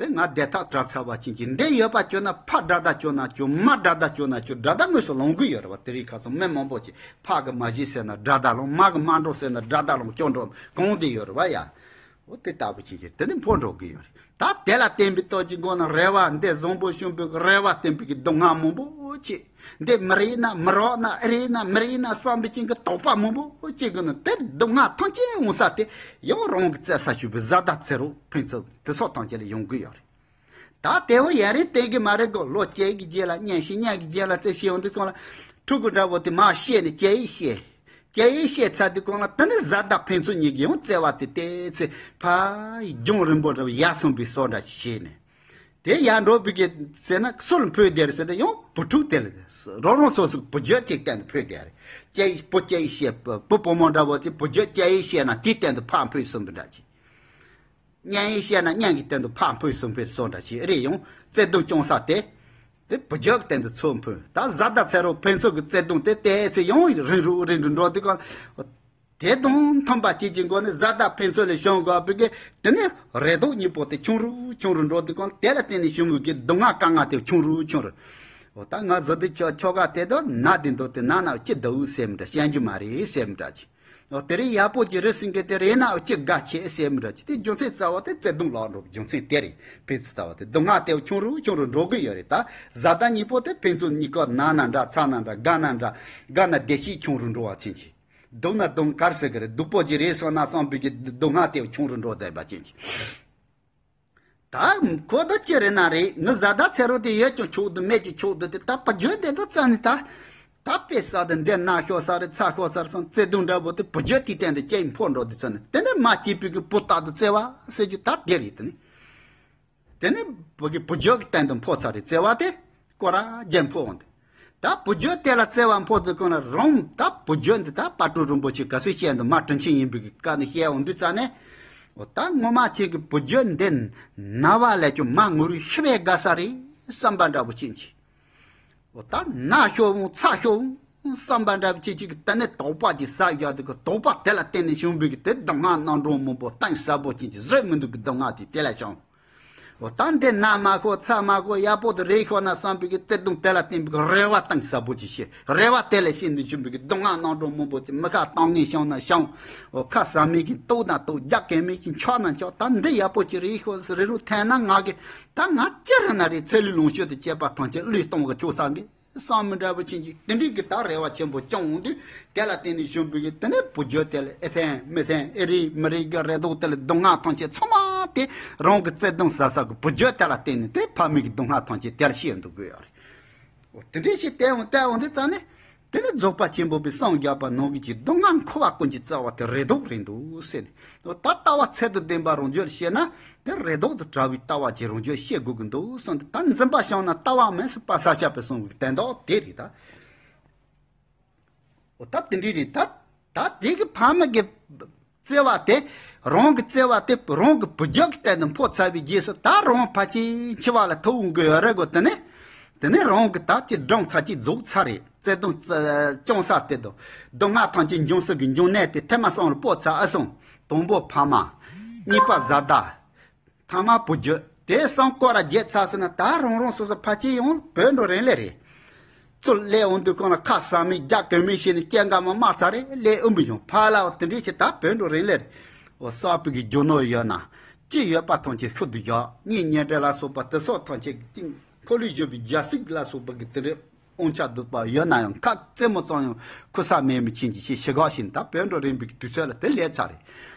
དེ་ང་བདེ་ཐག་བྲལ་ཚར་བ་ཅན་གྱི་འདི་ཡོད་པ་བཅོས་ན་ཕ་དགྲ་ཟླ་བཅོས་ན་བཅོས་མ་དགྲ་ཟླ་བཅོས་ན་བཅོས་དགྲ་ཟླ་དངོས་སུ་ལོང་གི་ཡོད་རེད་བ། དེ་རིང་ཁ་སང་མི་མང་པོ་ཅིག་ཕ་གི་མ་བྱས་ཟེར་ན་དགྲ་ཟླ་ལོང་། མ་གི་མ་འགྲོ་ཟེར་ན་དགྲ་ཟླ་ལོང་སྐྱོ་འགྲོ་གང་དེ་ཡོད་རེད་བ་ཡ། འོ་དེ་ལྟ་བུ་ཅིག་གིས་དེ་ནི་འཕོ་འགྲོ་གི་ཡོད་རེད། ད་དེ་ལ་བརྟེན་པའི་སྟོབས་ཀྱིས་མགོ་ན་རེ་བ་འདི་བཟང་པོ་བྱུང་བའི་རེ་བ་བརྟེན་པའི་གི་སྡུག་བསྔལ་མང་པོ་ཅིག་འདི་མི་རེད་ན་མི་རོགས་ན་ཨེ་རེད་ན་མི་རེད་ན་བསམ་པའི་ཅན་གྱི་དོགས་པ་མང་པོ་ཅིག་གི་ནི་དེ་སྡུག་བསྔལ་ཐམས་ཅད་འོང་ས་དེ་ཡང་རང་གི་བཙལ་ས་ཞུགས་པའི་བཟའ་ཟླ་ཚེ་རོགས་ཕན་ཚུན་དེ་སོགས་ཐམས་ཅད་ལ་ཡོང་གི་ཡོད་རེད། ད་དེ་བོ་ཡ་རེ་བསྟན་གི་མ་རེད་གོ། ལོ་བརྒྱད་ཀྱི་རྗེས་ལ་གཉེན་བཤད། གཉེན་གྱི་རྗེས་ལ་བཙས་བཤད་ཡོང་དུས་སོང་ལ་ཕྲུ་གུ་འདྲ་བོ་དེ་མ་བཤད་ནས་སྐྱེ་ཡིས་བཤད། སྐྱེ་ཡིས་བཤད་ཚར་དུས་སྐོང་ལ་དེ་ནི་བཟའ་ཟླ་ཕན་ཚུན་གཉིས་ཀྱིས་ཡང་བརྩེ་བ་དེ་བལྟས་ཚེ་ཕ་རྒྱང་རིང་པོ་འདྲ་བོ་ཡར་སོང་པའི་བཟོ་འདྲ་ཞིག་བྱས་ནས། དེ་ཡར་འགྲོ་བུ་གི་ཟེར་ན་སུ་ལ་འཕོས་བསྡད་རེད་ཟེར་ན་ཡང་བུ་ཕྲུག་དེ་ལ་རང་རང་སོ་སོའི་བུ་རྒྱུད་དེ་སྟེང་དུ་འཕོས་བསྡད་རེད། སྐྱེ་ཡིས་བུ་སྐྱེ་ཡིས་བཤད་བུ་བུ་བུ་མོ་འདྲ་བོ་དེ་བུ་རྒྱུད་སྐྱེ་ཡིས་བཤད་ན་དེའི་སྟེང་དུ་ཕར་འཕོས་སོང་པའི་འདྲ་ཅིག་གཉེན་ཡིན་བཤད་ན་གཉེན་གྱི་སྟེང་དུ་ཕར་འཕོས་སུ་འཕོས་སོང་འདྲ་ཞིག་རེད། ཡང་བརྩེ་དུང་བཅང་ས་དེ། དེ་བུ་རྒྱུད་ཀྱི་སྟེང་དུ་ཚུར་འཕོས། ད་བཟའ་ཟླ་ཚེ་རོགས་ཕན་ཚུན་གྱི་བརྩེ་དུང་དེ་ཏོག་ཙམ་ཡང་རིང་རུ་རིང་རུ་འགྲོ་དུས་གང་། དེ་དང་མཐུན་པ་བཅས་ཀྱི་སྒོ་ནས་བཟའ་ཟླ་ཕན་ཚུན་ལ་བྱུང་དགོས་པའི་གི་དེ་ནས་རེ་དོགས་གཉིས་པོ་དེ་ཆུང་རུ་ཆུང་རུ་འགྲོ་དུས་གང་། དེ་ལ་བརྟེན་ནས་བྱུང་བའི་གི་སྡུག་བསྔལ་དཀའ་ངལ་དེ་ཆུང་རུ་ཆུང་རུ། འོ་ད་ང་བཟོ་དུས་ཁྱོ་ཁྱོ་ག་དེ་དང་ན་དེ་འདུག་དེ་ན་ན་ཅི་འདུག་ཟེར་མི་འདྲ། བཤད་རྒྱུ་མ་རེད་ཟེར་མི་འདྲ་ཅིག་འོ་དེ་རིང་ཡག་པོ་ཅིག་རེད་ཟེར་མཁན་དེ་རེད་ན་ཅི་དགའ་ཆེ་ཟེར་མི་འདྲ་ཅིག་དེ་རྒྱུ་མཚན་རྩ་བ་དེ་བརྩེ་དུང་ལོག་འགྲོ་རྒྱུ་མཚན་དེ་རེད། ཕན་ཚུན་ལྟ་བ་དེ་སྡུག་བསྔལ་དེ་ཆུང་རུ་ཆུང་རུ་འགྲོ་གི་ཡོད་རེད། ད་བཟའ་ཟླ་གཉིས་པོ་དེ་ཕན་ཚུན་གཉིས་ཀ་ན་ན་འདྲ་ཚ་ན་འདྲ་དགའ་ན་འདྲ་དགའ་ན་བདེ་སྐྱིད་ཆུང་རུ་འགྲོ་བ་ཕྱིན་ཆད། སྡུག་ན་སྡུག་གར་ཟེར་གི་རེད། སྡུག་པོ་ཅིག་རེད་སོང་ན་བསམ་པའི་གི་སྡུག་བསྔལ་དེ་ཆུང་རུ་འགྲོ་བསྡད་པ་ཕྱིན་ཆད། ད་ཁོ་ད་ཅི་རེད་ན་རེད། ངི་བཟའ་ཟླ་ཚེ་རོགས་དེ་ཡོད་ཀྱང་ཆོག་འདུག་མེད་ཀྱང་ཆོག་འདུག་དེ་ད་བུ་རྒྱུད་དེ་ད་རྩ་ནས་ད། ད་དཔེ་ས་དེ་འདི་ན་ཤོར་ས་རེད། ཚ་ཤོར་ས་རེད་སོང་བརྩེ་དུང་འདྲ་བོ་དེ་བུ་རྒྱུད་དེའི་སྟེང་དུ་སྐྱེ་འཕོ་འགྲོ་དུས་ཚོད་ནས་དེ་འདྲ་མ་སྐྱེས་པའི་གི་བུ་རྟག་ཏུ་བརྩེ་བ་ཟེར་རྒྱུ་ད་དེ་རེད། དེ་ནི་དེ་ནི་བུ་གི་བུ་རྒྱུད་ཀྱི་སྟེང་དུ་འཕོ་ས་རེད། བརྩེ་བ་དེ་སྐོར་ར་རྒྱན་འཕོ་འོང་དེ། ད་བུ་རྒྱུད་དེ་ལ་བརྩེ་བ་འཕོ་དུས་གང་ལ་རང་ད་བུ་རྒྱུད་འདི་ད་དཔལ་སྤྲུལ་རིན་པོ་ཆེ་ག་ཚོད་བཤད་འདུག་མ་དྲིན་ཆེན་ཡིན་པའི་གི་བཀའ་ནི་བཤད་འོང་དུས་ཙ་ནས། འོ་ད་ངོ་མ་ཁྱེད་ཀྱི་བུ་རྒྱུད་འདི་ན་བ་ལས་ཀྱང་མ་ངུ་རུ་ཤི་བའི་དགའ་ས་རེད་བསམ་པ་འདྲ་བོ་ཅན་གྱི། འོ་ད་ན་ཤོར་འོང་ཚ་ཤོར་འོང་བསམ་པ་འདྲ་བོ་ཅན་གྱི་དེ་ནས་དོགས་པ་ཅིག་ཟ་བཞག་དུས་གི་དོགས་པ་དེ་ལ་བརྟེན་ནས་བྱུང་བའི་གི་དེ་སྡུག་བསྔལ་རྣམ་གྲངས་མང་པོ་གཏིང་ཟབ་པོ་ཅན་གྱི་བཟོད་མི་འདུག་གི་སྡུག་བསྔལ་དེ་དེ་ལས་བྱུང་། འོ་ད་འདི་ན་མ་ཤོར་ཚ་མ་ཤོར་ཡག་པོ་དེ་རེད་ཤོར་ན་བསམ་པའི་གི་བརྩེ་དུང་དེ་ལ་བརྟེན་པའི་གི་རེ་བ་གཏིང་ཟབ་པོ་ཅིག་བྱེད། རེ་བ་དེ་ལས་བྱས་ནས་བྱུང་བའི་གི་སྡུག་བསྔལ་རྣམ་གྲངས་མང་པོ་ཅིག་མི་ཁ་གཏོང་ངེས་བྱུང་ན་བྱུང་། འོ་ཁ་ཟ་མེད་ཀྱི་གཏུག་ན་གཏུག་རྒྱག་གེ་མེད་ཀྱི་འཆོག་ན་འཆོག་ད་འདི་ཡག་པོ་ཅིག་རེད་ཤོར་རེ་རུ་འཐེན་ན་ང་གི་ད་ང་ཅི་རེད་ན་རེད། ཚེ་ལུས་ལོངས་སྤྱོད་དུ་སྤྱད་པ་ཐམས་ཅད་བློས་གཏོང་གི་ཆོག་ས་གི་བསམ་མི་འདྲ་བོ་ཅན་གྱི་དེ་འདྲའི་གི་ད་རེ་བ་ཆེན་པོ་བཅངས་འོང་དུས་དེ་ལ་བརྟེན་ནས་བྱུང་བའི་གི་དེ་ནས་བུ་རྒྱུད་དེ་ལ་ཨེ་ཕན་མི་ཕན་ཨེ་རེད་མི་རེད་གི་རེ་དོགས་དེ་ལ་སྡུག་བསྔལ་ཐམས་ཅད་ཚང་མ་དེ་རང་གི་བརྩེ་དུང་ཟབ་ས་གི་བུ་རྒྱུད་དེ་ལ་བརྟེན་ནས་དེ་ཕ་མའི་གི་སྡུག་བསྔལ་ཐམས་ཅད་དེར་ཤེས་འདུག་དགོས་ཡོད་རེད། འོ་དེ་འདྲའི་ཞིག་བལྟས་འོང་བལྟས་འོང་དུས་ཙང་ནས། དེ་ནི་རྫོགས་པ་ཆེན་པོ་པའི་སངས་རྒྱས་པ་ནང་གི་ཀྱི་སྡུག་བསྔལ་འཁོར་བ་ཀུན་གྱི་རྩ་བ་དེ་རེ་དོགས་རེད་འདུག་ཟེར་ནས། ད་ལྟ་བ་ཚད་དུ་ལྡན་པ་རང་རྒྱུད་ཤེས་ན་དེ་རེ་དོགས་དང་བྲལ་བའི་ལྟ་བ་ཅིག་རང་རྒྱུད་ཤེས་དགོས་ཀྱི་འདུག་གསུངས་ཏེ། ད་འཛིན་པ་བྱང་ན་ལྟ་བ་མེད་ཟེར་པ་ས་སྐྱ་པའི་གསུང་གི་དོན་དག་དེ་རེད་ད། འོ་ད་དེ་འདྲ་རེད་ད། ད་དེ་གི་ཕ་མ་གི་བརྩེ་བ་དེ། རང་གི་བརྩེ་བ་དེ་རང་གི་བུ་རྒྱུད་ཀྱི་སྟེང་དུ་འཕོ་ཚར་བའི་རྗེས་སུ་ད་རང་ཕལ་ཆེར་འཆི་བ་ལ་ཐུག་འོང་གི་ཡོད་རེད་གོ། དེ་ནས་དེ་ནས་རང་གི་ད་ཀྱི་སྦྲང་ཚར་གྱི་རྫོགས་ཚར་རེད། བརྩེ་དུང་བརྩེ་སྐྱོང་ས་དེ་དང་། སྡུག་བསྔལ་ཐམས་ཅད་འབྱུང་ས་གི་འབྱུང་གནས་དེ་ཐེངས་མ་གསུམ་ལ་སྤོ་ཚར་ཨ་སོང་། དང་པོ་ཕ་མ། གཉིས་པ་བཟའ་ཟླ། ཐ་མ་བུ་རྒྱུད། དེ་གསུམ་སྐོར་ར་བརྒྱབ་ཚར་ཟིན་ན་ད་རང་རང་སོ་སོ་ཕལ་ཆེར་ཡང་བུད་འགྲོ་རན་ལེ་རེད། ཚུར་སླེབས་འོང་དུས་སྒང་ལ་ཁ་ཟ་མིན་རྒྱག་གོ་མིན་བྱས་ནས་སྐྱེ་རྒ་མ་མ་ཚར་རེད། སླེབས་འོང་བའི་གཞུང་ཕར་ལ་དེ་འདྲས་བྱས་ད་བུད་འགྲོ་རན་ལེ་རེད། འོ་གསར་བུ་གི་རྒྱུ་ནོར་ཡོད་ན། ཅི་ཡོད་པ་ཐམས་ཅད་ཤུལ་དུ་བཞག་གཉེན་ཉེ་འབྲེལ་ལ་སོགས་པ་དེ་སོགས་ཐམས་ཅད་ཀྱི་སྟེང་འཁོར་ལོས་སྒྱུར་བའི་རྒྱལ་སྲིད་ལ་སོགས་པ་གི་དེ་འདྲས་དབང་ཆ་འདུག་པ་ཡོད་ན་ཡང་ཁ་རྩེད་མོ་རྩེ་ཡང་ཁུ་ས་མེད་མི་ཕྱིན་གྱི་ཞེས་ཞེ་གག་བཞིན་ད་བུད་འགྲོ་རན་པའི་དུས་ཚོད་ལ་དེ་སླེབས་ཚར་རེད།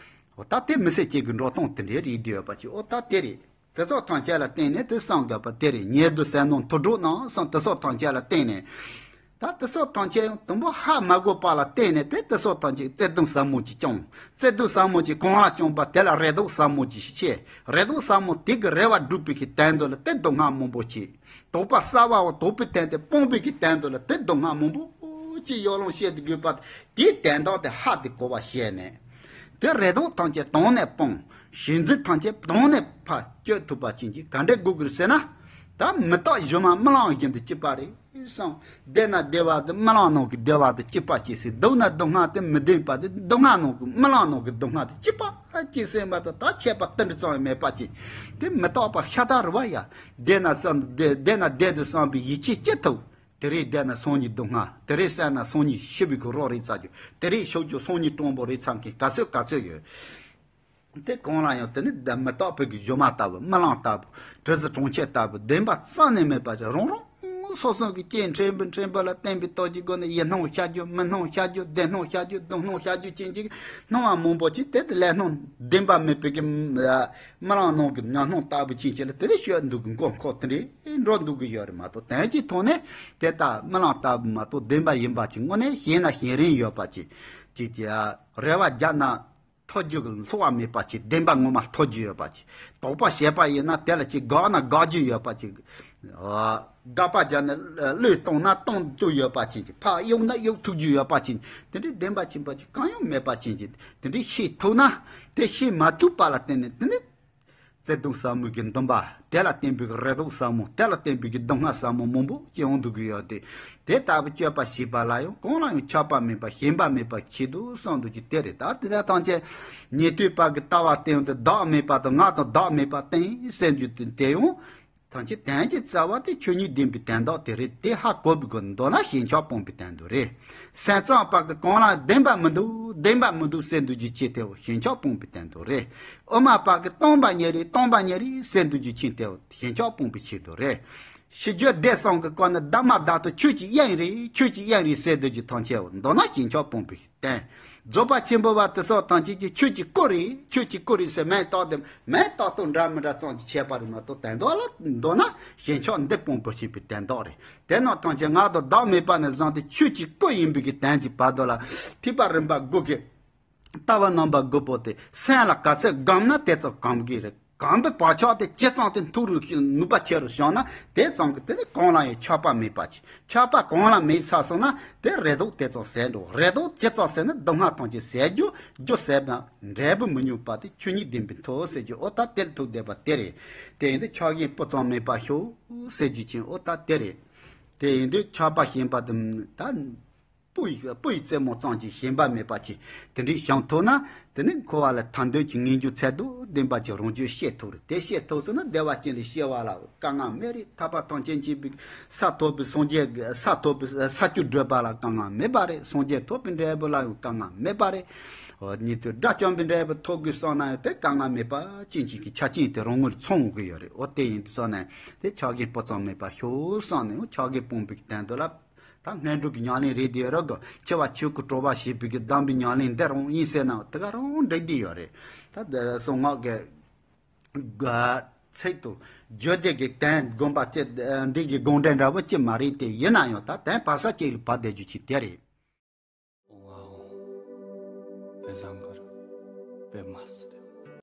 འོ་ད་དེ་མི་ཚེ་གཅིག་གི་འགྲོ་སྟངས་དེ་འདྲའི་རིགས་བསྡད་ཡོད་པ་ཅིག་འོ་ད་དེ་རེད། དེ་ཚོ་ཐམས་ཅད་ལ་བརྟེན་ནས་དེ་སངས་རྒྱས་པ་དེ་རེད། ཉེ་དུ་བསོད་ནམས་མཐོ་སྒྲུབ་གནང་གསུངས། དེ་ཚོ་ཐམས་ཅད་ལ་བརྟེན་ནས། ད་དེ་ཚོ་ཐམས་ཅད་ཡང་དུམ་བུ་ཧ་མ་གོ་བ་ལ་བརྟེན་ནས་དེ་དེ་ཚོ་ཐམས་ཅད་བརྩེ་དུང་ཟབ་མོ་ཅིག་བྱུང་། བརྩེ་དུང་ཟབ་མོ་ཅིག་གང་ལ་བྱུང་བ་དེ་ལ་རེ་དོགས་ཟབ་མོ་ཅིག་སྐྱེས། རེ་དོགས་ཟབ་མོ་དེ་གི་རེ་བ་བསྒྲུབ་པའི་གི་དོན་དུ་ལ་དེ་སྡུག་བསྔལ་མང་པོ་སྐྱེས། དོགས་པ་གསར་བའོ་དོགས་པའི་སྟེང་དེ་སྤོང་བའི་གི་དོན་དུ་ལ་དེ་སྡུག་བསྔལ་མང་པོ་ཅིག་ཡོ་ལོང་བཤད་དུ་དགོས་པ་དེའི་དོན་དག་དེ་ཧ་དེ་གོ་བ་བཤད་ནས། དེ་རེ་དོགས་ཐམས་ཅད་དོང་ནས་སྤོང་། ཞེན་འཛིན་ཐམས་ཅད་དོང་ནས་ཕར་གཅོད་ཐུབ་པ་ཅན་གྱི་ག་འདྲས་དགོས་ཀྱི་རེད་ཟེར་ན། ད་མེ་ཏོག་ཞོ་མ་རྨི་ལམ་བཞིན་དུ་སྐྱིད་པ་རེད་བསམ། བདེ་ན་བདེ་བ་དེ་རྨི་ལམ་ནང་གི་བདེ་བ་དེ་སྐྱིད་པ་སྐྱེ་སྲིད། སྡུག་ན་སྡུག་བསྔལ་དེ་མི་བདེན་པ་དེ་སྡུག་བསྔལ་ནང་གི་རྨི་ལམ་ནང་གི་སྡུག་བསྔལ་དེ་སྐྱིད་པ་སྐྱེ་སྲིད་མ་གཏོགས་ད་ཁྱད་པར་ཏིལ་འབྲུ་ཙམ་ཡང་མེད་པ་ཅིག་དེ་མེ་ཏོག་པ་ཤ་སྟག་རེད་བ་ཡ། བདེ་ན་བསམ་བདེ་བདེ་ན་བདེ་དུ་བསམ་པའི་ཡིད་ཆེས་སྐྱེ་ཐུབ། དེ་རིང་བསྡད་ན་སང་ཉིན་སྡུག་བསྔལ། དེ་རིང་བསད་ན་སང་ཉིན་ཤི་བའི་གི་རོ་རེད་ཚ་རྒྱུ། དེ་རིང་ཤོར་རྒྱུ་སང་ཉིན་སྤྲང་པོ་རེད་ཚ་མཁན་ག་ཚོད་ག་ཚོད་ཡོད། དེ་གང་ལ་ཡང་དེ་ནི་མེ་ཏོག་ཕུལ་གྱི་ཞོ་མ་ལྟ་བུ། རྨི་ལམ་ལྟ་བུ། གྲུ་གཟིངས་གྲོང་ཁྱེར་ལྟ་བུ། བདེན་པ་རྩ་ནས་མེད་པ་ཅིག་རང་རང་སོ་སོ་གི་སྐྱེ་ཕྲན་བུ་ཕྲན་བུ་ལ་བརྟེན་པའི་སྟོབས་ཀྱི་སྒོ་ནས་ཡིད་སྣང་ཤར་རྒྱུ། མི་སྣང་ཤར་རྒྱུ། བདེ་སྣང་ཤར་རྒྱུ། སྡུག་སྣང་ཤར་རྒྱུ་ཅན་གྱི་སྣང་བ་མང་པོ་ཅིག་དེ་དེ་ལས་སྣང་བདེན་པ་མེད་པའི་གི་རྨི་ལམ་ནང་གི་ཉམས་སྣང་ལྟ་བུ་ཅན་ཅིག་ལ་དེ་རིང་ཤོད་འདུག་གི་མགོ་འཁོར་དེ་འདྲའི་འགྲོ་འདུག་གི་ཡོད་རེད་མ་གཏོགས། དོན་གྱི་ཐོག་ནས་དེ་ལྟར་རྨི་ལམ་ལྟ་བུ་མ་གཏོགས་བདེན་པ་ཡིན་པ་ཅིག་དངོས་གནས་ཞེན་ན་ཞེན་རིན་ཡོད་པ་ཅིག་ཅིག་ཅིག་རེ་བ་རྒྱག་ན་ཐོབ་རྒྱུ་གི་སླུ་བ་མེད་པ་ཅིག་བདེན་པ་ངོ་མ་ཐོབ་རྒྱུ་ཡོད་པ་ཅིག་དོགས་པ་བྱས་པ་ཡིན་ན་དེ་ལ་ཅིག་དགག་ན་དགག་རྒྱུ་ཡོད་པ་ཅིག་དགག་པ་རྒྱག་ན་བློས་གཏོང་ན་གཏོང་རྒྱུ་ཡོད་པ་ཅིག་ཕར་གཡུག་ན་གཡུག་ཐུབ་རྒྱུ་ཡོད་པ་ཅིག་དེ་འདྲའི་བདེན་པ་ཅིག་པ་ཅིག་གང་ཡང་མེད་པ་ཅིག་དེ་འདྲའི་ཤེས་ཐུབ་ན། དེ་ཤེས་མ་ཐུབ་པ་ལ་བརྟེན་ནས་དེ་ནི། བརྩེ་གདུང་ཟབ་མོའི་གི་འདུན་པ། དེ་ལ་བརྟེན་པའི་གི་རེ་དོགས་ཟབ་མོ། དེ་ལ་བརྟེན་པའི་གི་སྡུག་བསྔལ་ཟབ་མོ་མང་པོ་སྐྱེ་འོང་འདུག་གི་ཡོད་དེ། དེ་ལྟ་བུ་སྤྱོད་པ་བྱེད་པ་ལ་ཡང་གང་ལ་ཡང་ཆགས་པ་མེད་པ་ཞེན་པ་མེད་པ་བྱེད་དུ་གསུངས་འདུག་གི་དེ་རེད། ད་དེ་དག་ཐམས་ཅད་ཉན་ཐོས་པ་གི་ལྟ་བ་བསྟེན་ཏེ་བདག་མེད་པ་དང་ང་དང་བདག་མེད་པ་བསྟེན་ཟེར་རྒྱུ་དེ་དེ་ཡང་ཐམས་ཅད་དོན་གྱི་རྩ་བ་དེ་ཆོས་ཉིད་བདེན་པའི་དོན་དག་དེ་རེད། དེ་ཧ་གོ་བའི་སྒོ་ནས་མདོར་ན་ཞེན་ཆགས་སྤོང་བའི་དོན་དུ་རེད། སེམས་ཙམ་པ་གི་གང་ལ་བདེན་པ་མི་འདུག་བདེན་པ་མི་འདུག་ཟེར་འདུག་རྒྱུ་ཅི་དེའོ་ཞེན་ཆགས་སྤོང་བའི་དོན་དུ་རེད། དབུ་མ་པ་གི་སྟོང་པ་ཉིད་རེད། སྟོང་པ་ཉིད་རེད་ཟེར་འདུག་རྒྱུ་ཅི་དེའོ་ཞེན་ཆགས་སྤོང་བའི་ཆེད་དུ་རེད། ཤེས་རྒྱུད་སྡེ་གསུམ་གི་སྐོར་ནས་བདག་མ་བདག་ཏུ་ཆོས་ཀྱི་དབྱིངས་རེད། ཆོས་ཀྱི་དབྱིངས་རེད་ཟེར་འདུག་རྒྱུ་ཐམས་ཅད་འོ་མདོར་ན་ཞེན་ཆགས་སྤོང་བའི་དོན། རྫོགས་པ་ཆེན་པོ་བ་དེ་སོགས་ཐམས་ཅད་ཀྱི་ཆོས་ཀྱི་སྐུ་རེད། ཆོས་ཀྱི་སྐུ་རེད་ཟེར་མིང་བཏགས་ཏེ་མིང་བཏགས་སྟངས་འདྲ་མི་འདྲ་ཙམ་གྱི་ཁྱད་པར་རེད་མ་གཏོགས་དོན་དག་ལ་མདོར་ན་ཞེན་ཆགས་འདི་སྤོང་བར་བྱེད་པའི་དོན་དག་རེད། དེ་རྣམས་ཐམས་ཅད་ང་དང་བདག་མེད་པ་ནས་བཟུང་སྟེ་ཆོས་ཀྱི་སྐུ་ཡིན་པའི་གི་དོན་གྱི་བར་དུ་ལ་ཐེག་པ་རིམ་པ་དགུ་གི་ལྟ་བ་རྣམ་པ་དགུ་པོ་དེ་སེམས་ལ་ག་ཚད་སྒོམ་ན་དེ་ཙམ་གོམས་ཀྱི་རེད། གོམས་པའི་བག་ཆགས་དེ་ཇི་ཙམ་དེ་མཐོ་རུ་ནུས་པ་ཆེ་རུ་བྱུང་ན་དེ་ཙམ་གྱིས་དེ་ནི་གང་ལ་ཡང་ཆགས་པ་མེད་པ་ཅིག་ཆགས་པ་གང་ལ་མེད་ཚར་སོང་ན་དེ་རེ་དོགས་དེ་ཙམ་ཟད་འགྲོ། རེ་དོགས་ཇི་ཙམ་ཟད་ན་སྡུག་བསྔལ་ཐམས་ཅད་ཟད་རྒྱུ། རྒྱུ་ཟད་ན་འབྲས་བུ་མི་ཉམས་པ་དེ་ཆོས་ཉིད་བདེན་པའི་མཐོ་ཟེར་རྒྱུ་འོ་ད་དེར་ཐུག་བསྡད་པ་དེ་རེད། དེ་ཡིན་དུས་ཆགས་ཞེན་སྤུ་ཙམ་མེད་པར་ཤོག་ཟེར་རྒྱུ་ཅན་འོ་ད་དེ་རེད། དེ་ཡིན་དུས་ཆགས་པ་ཞེན་པ་དེ་ད། སྤུ་ཡི་སྤུ་ཡི་རྩེ་མོ་ཙམ་གྱིས་ཞེན་པ་མེད་པ་ཅིག་དེ་འདྲའི་བྱང་ཐུབ་ན་དེ་ནི་འཁོར་བ་ལ་ཐར་འདོད་ཀྱི་ངེས་འབྱུང་ཚད་དུ་ལྡན་པ་ཅིག་རང་རྒྱུད་ཤེས་ཐུབ་རེད། དེ་ཤེས་ཐུབ་སོང་ན་བདེ་བ་ཅན་ལ་སྐྱེ་བ་ལ་དཀའ་ངལ་མེད་རེད། ཐར་པ་ཐམས་ཅད་མཁྱེན་པའི་ས་ཐོབ་པའི་སངས་རྒྱས་ས་ཐོབ་པའི་ས་བཅུ་བགྲོད་པ་ལ་དཀའ་ངལ་མེད་པ་རེད། སངས་རྒྱས་ཐོབ་པའི་འབྲས་བུ་ལ་ཡང་དཀའ་ངལ་མེད་པ་རེད། འོ་ཉིད་དུ་དགྲ་བཅོམ་པའི་འབྲས་བུ་ཐོབ་དགོས་བསམ་ན་ཡང་དེ་དཀའ་ངལ་མེད་པ་ཅན་ཅིག་གི་ཆ་རྐྱེན་དེ་རང་ངོས་ལ་ཚང་དགོས་ཀྱི་ཡོད་རེད། འོ་དེ་ཡིན་དུས་སོང་ན་དེ་ཆགས་ཞེན་སྤུ་ཙམ་མེད་པ་ཤོག་བསམ་ནས་འོ་ཆགས་ཞེན་སྤོང་བའི་དོན་དུ་ལ། ད་སྔོན་འགྲོ་གི་ཉམས་ལེན་རེད་དེ་ར་གི་འཆི་བ་ཆོས་སྐུ་གྲོལ་བ་ཞེས་པའི་གི་གདམས་པའི་ཉམས་ལེན་འདི་རང་ཡིན་ཟེར་ན་དེ་ག་རང་འགྲིག་བསྡད་ཡོད་རེད། ད་དེ་གསང་སྔགས་ཀྱི་ག་ ཚིག་ཏུ་བརྗོད་བདེ་གི་དོན་དགོངས་པ་ཅི་འདི་གི་དགོངས་འགྲེལ་འདྲ་བོ་ཅི་མ་རེད་དེ། ཡིན་ན་ཡང་ད་དོན་བར་ས་ཅིག་ལ་བབས་བསྡད་རྒྱུ་ཅིག་དེ་རེད།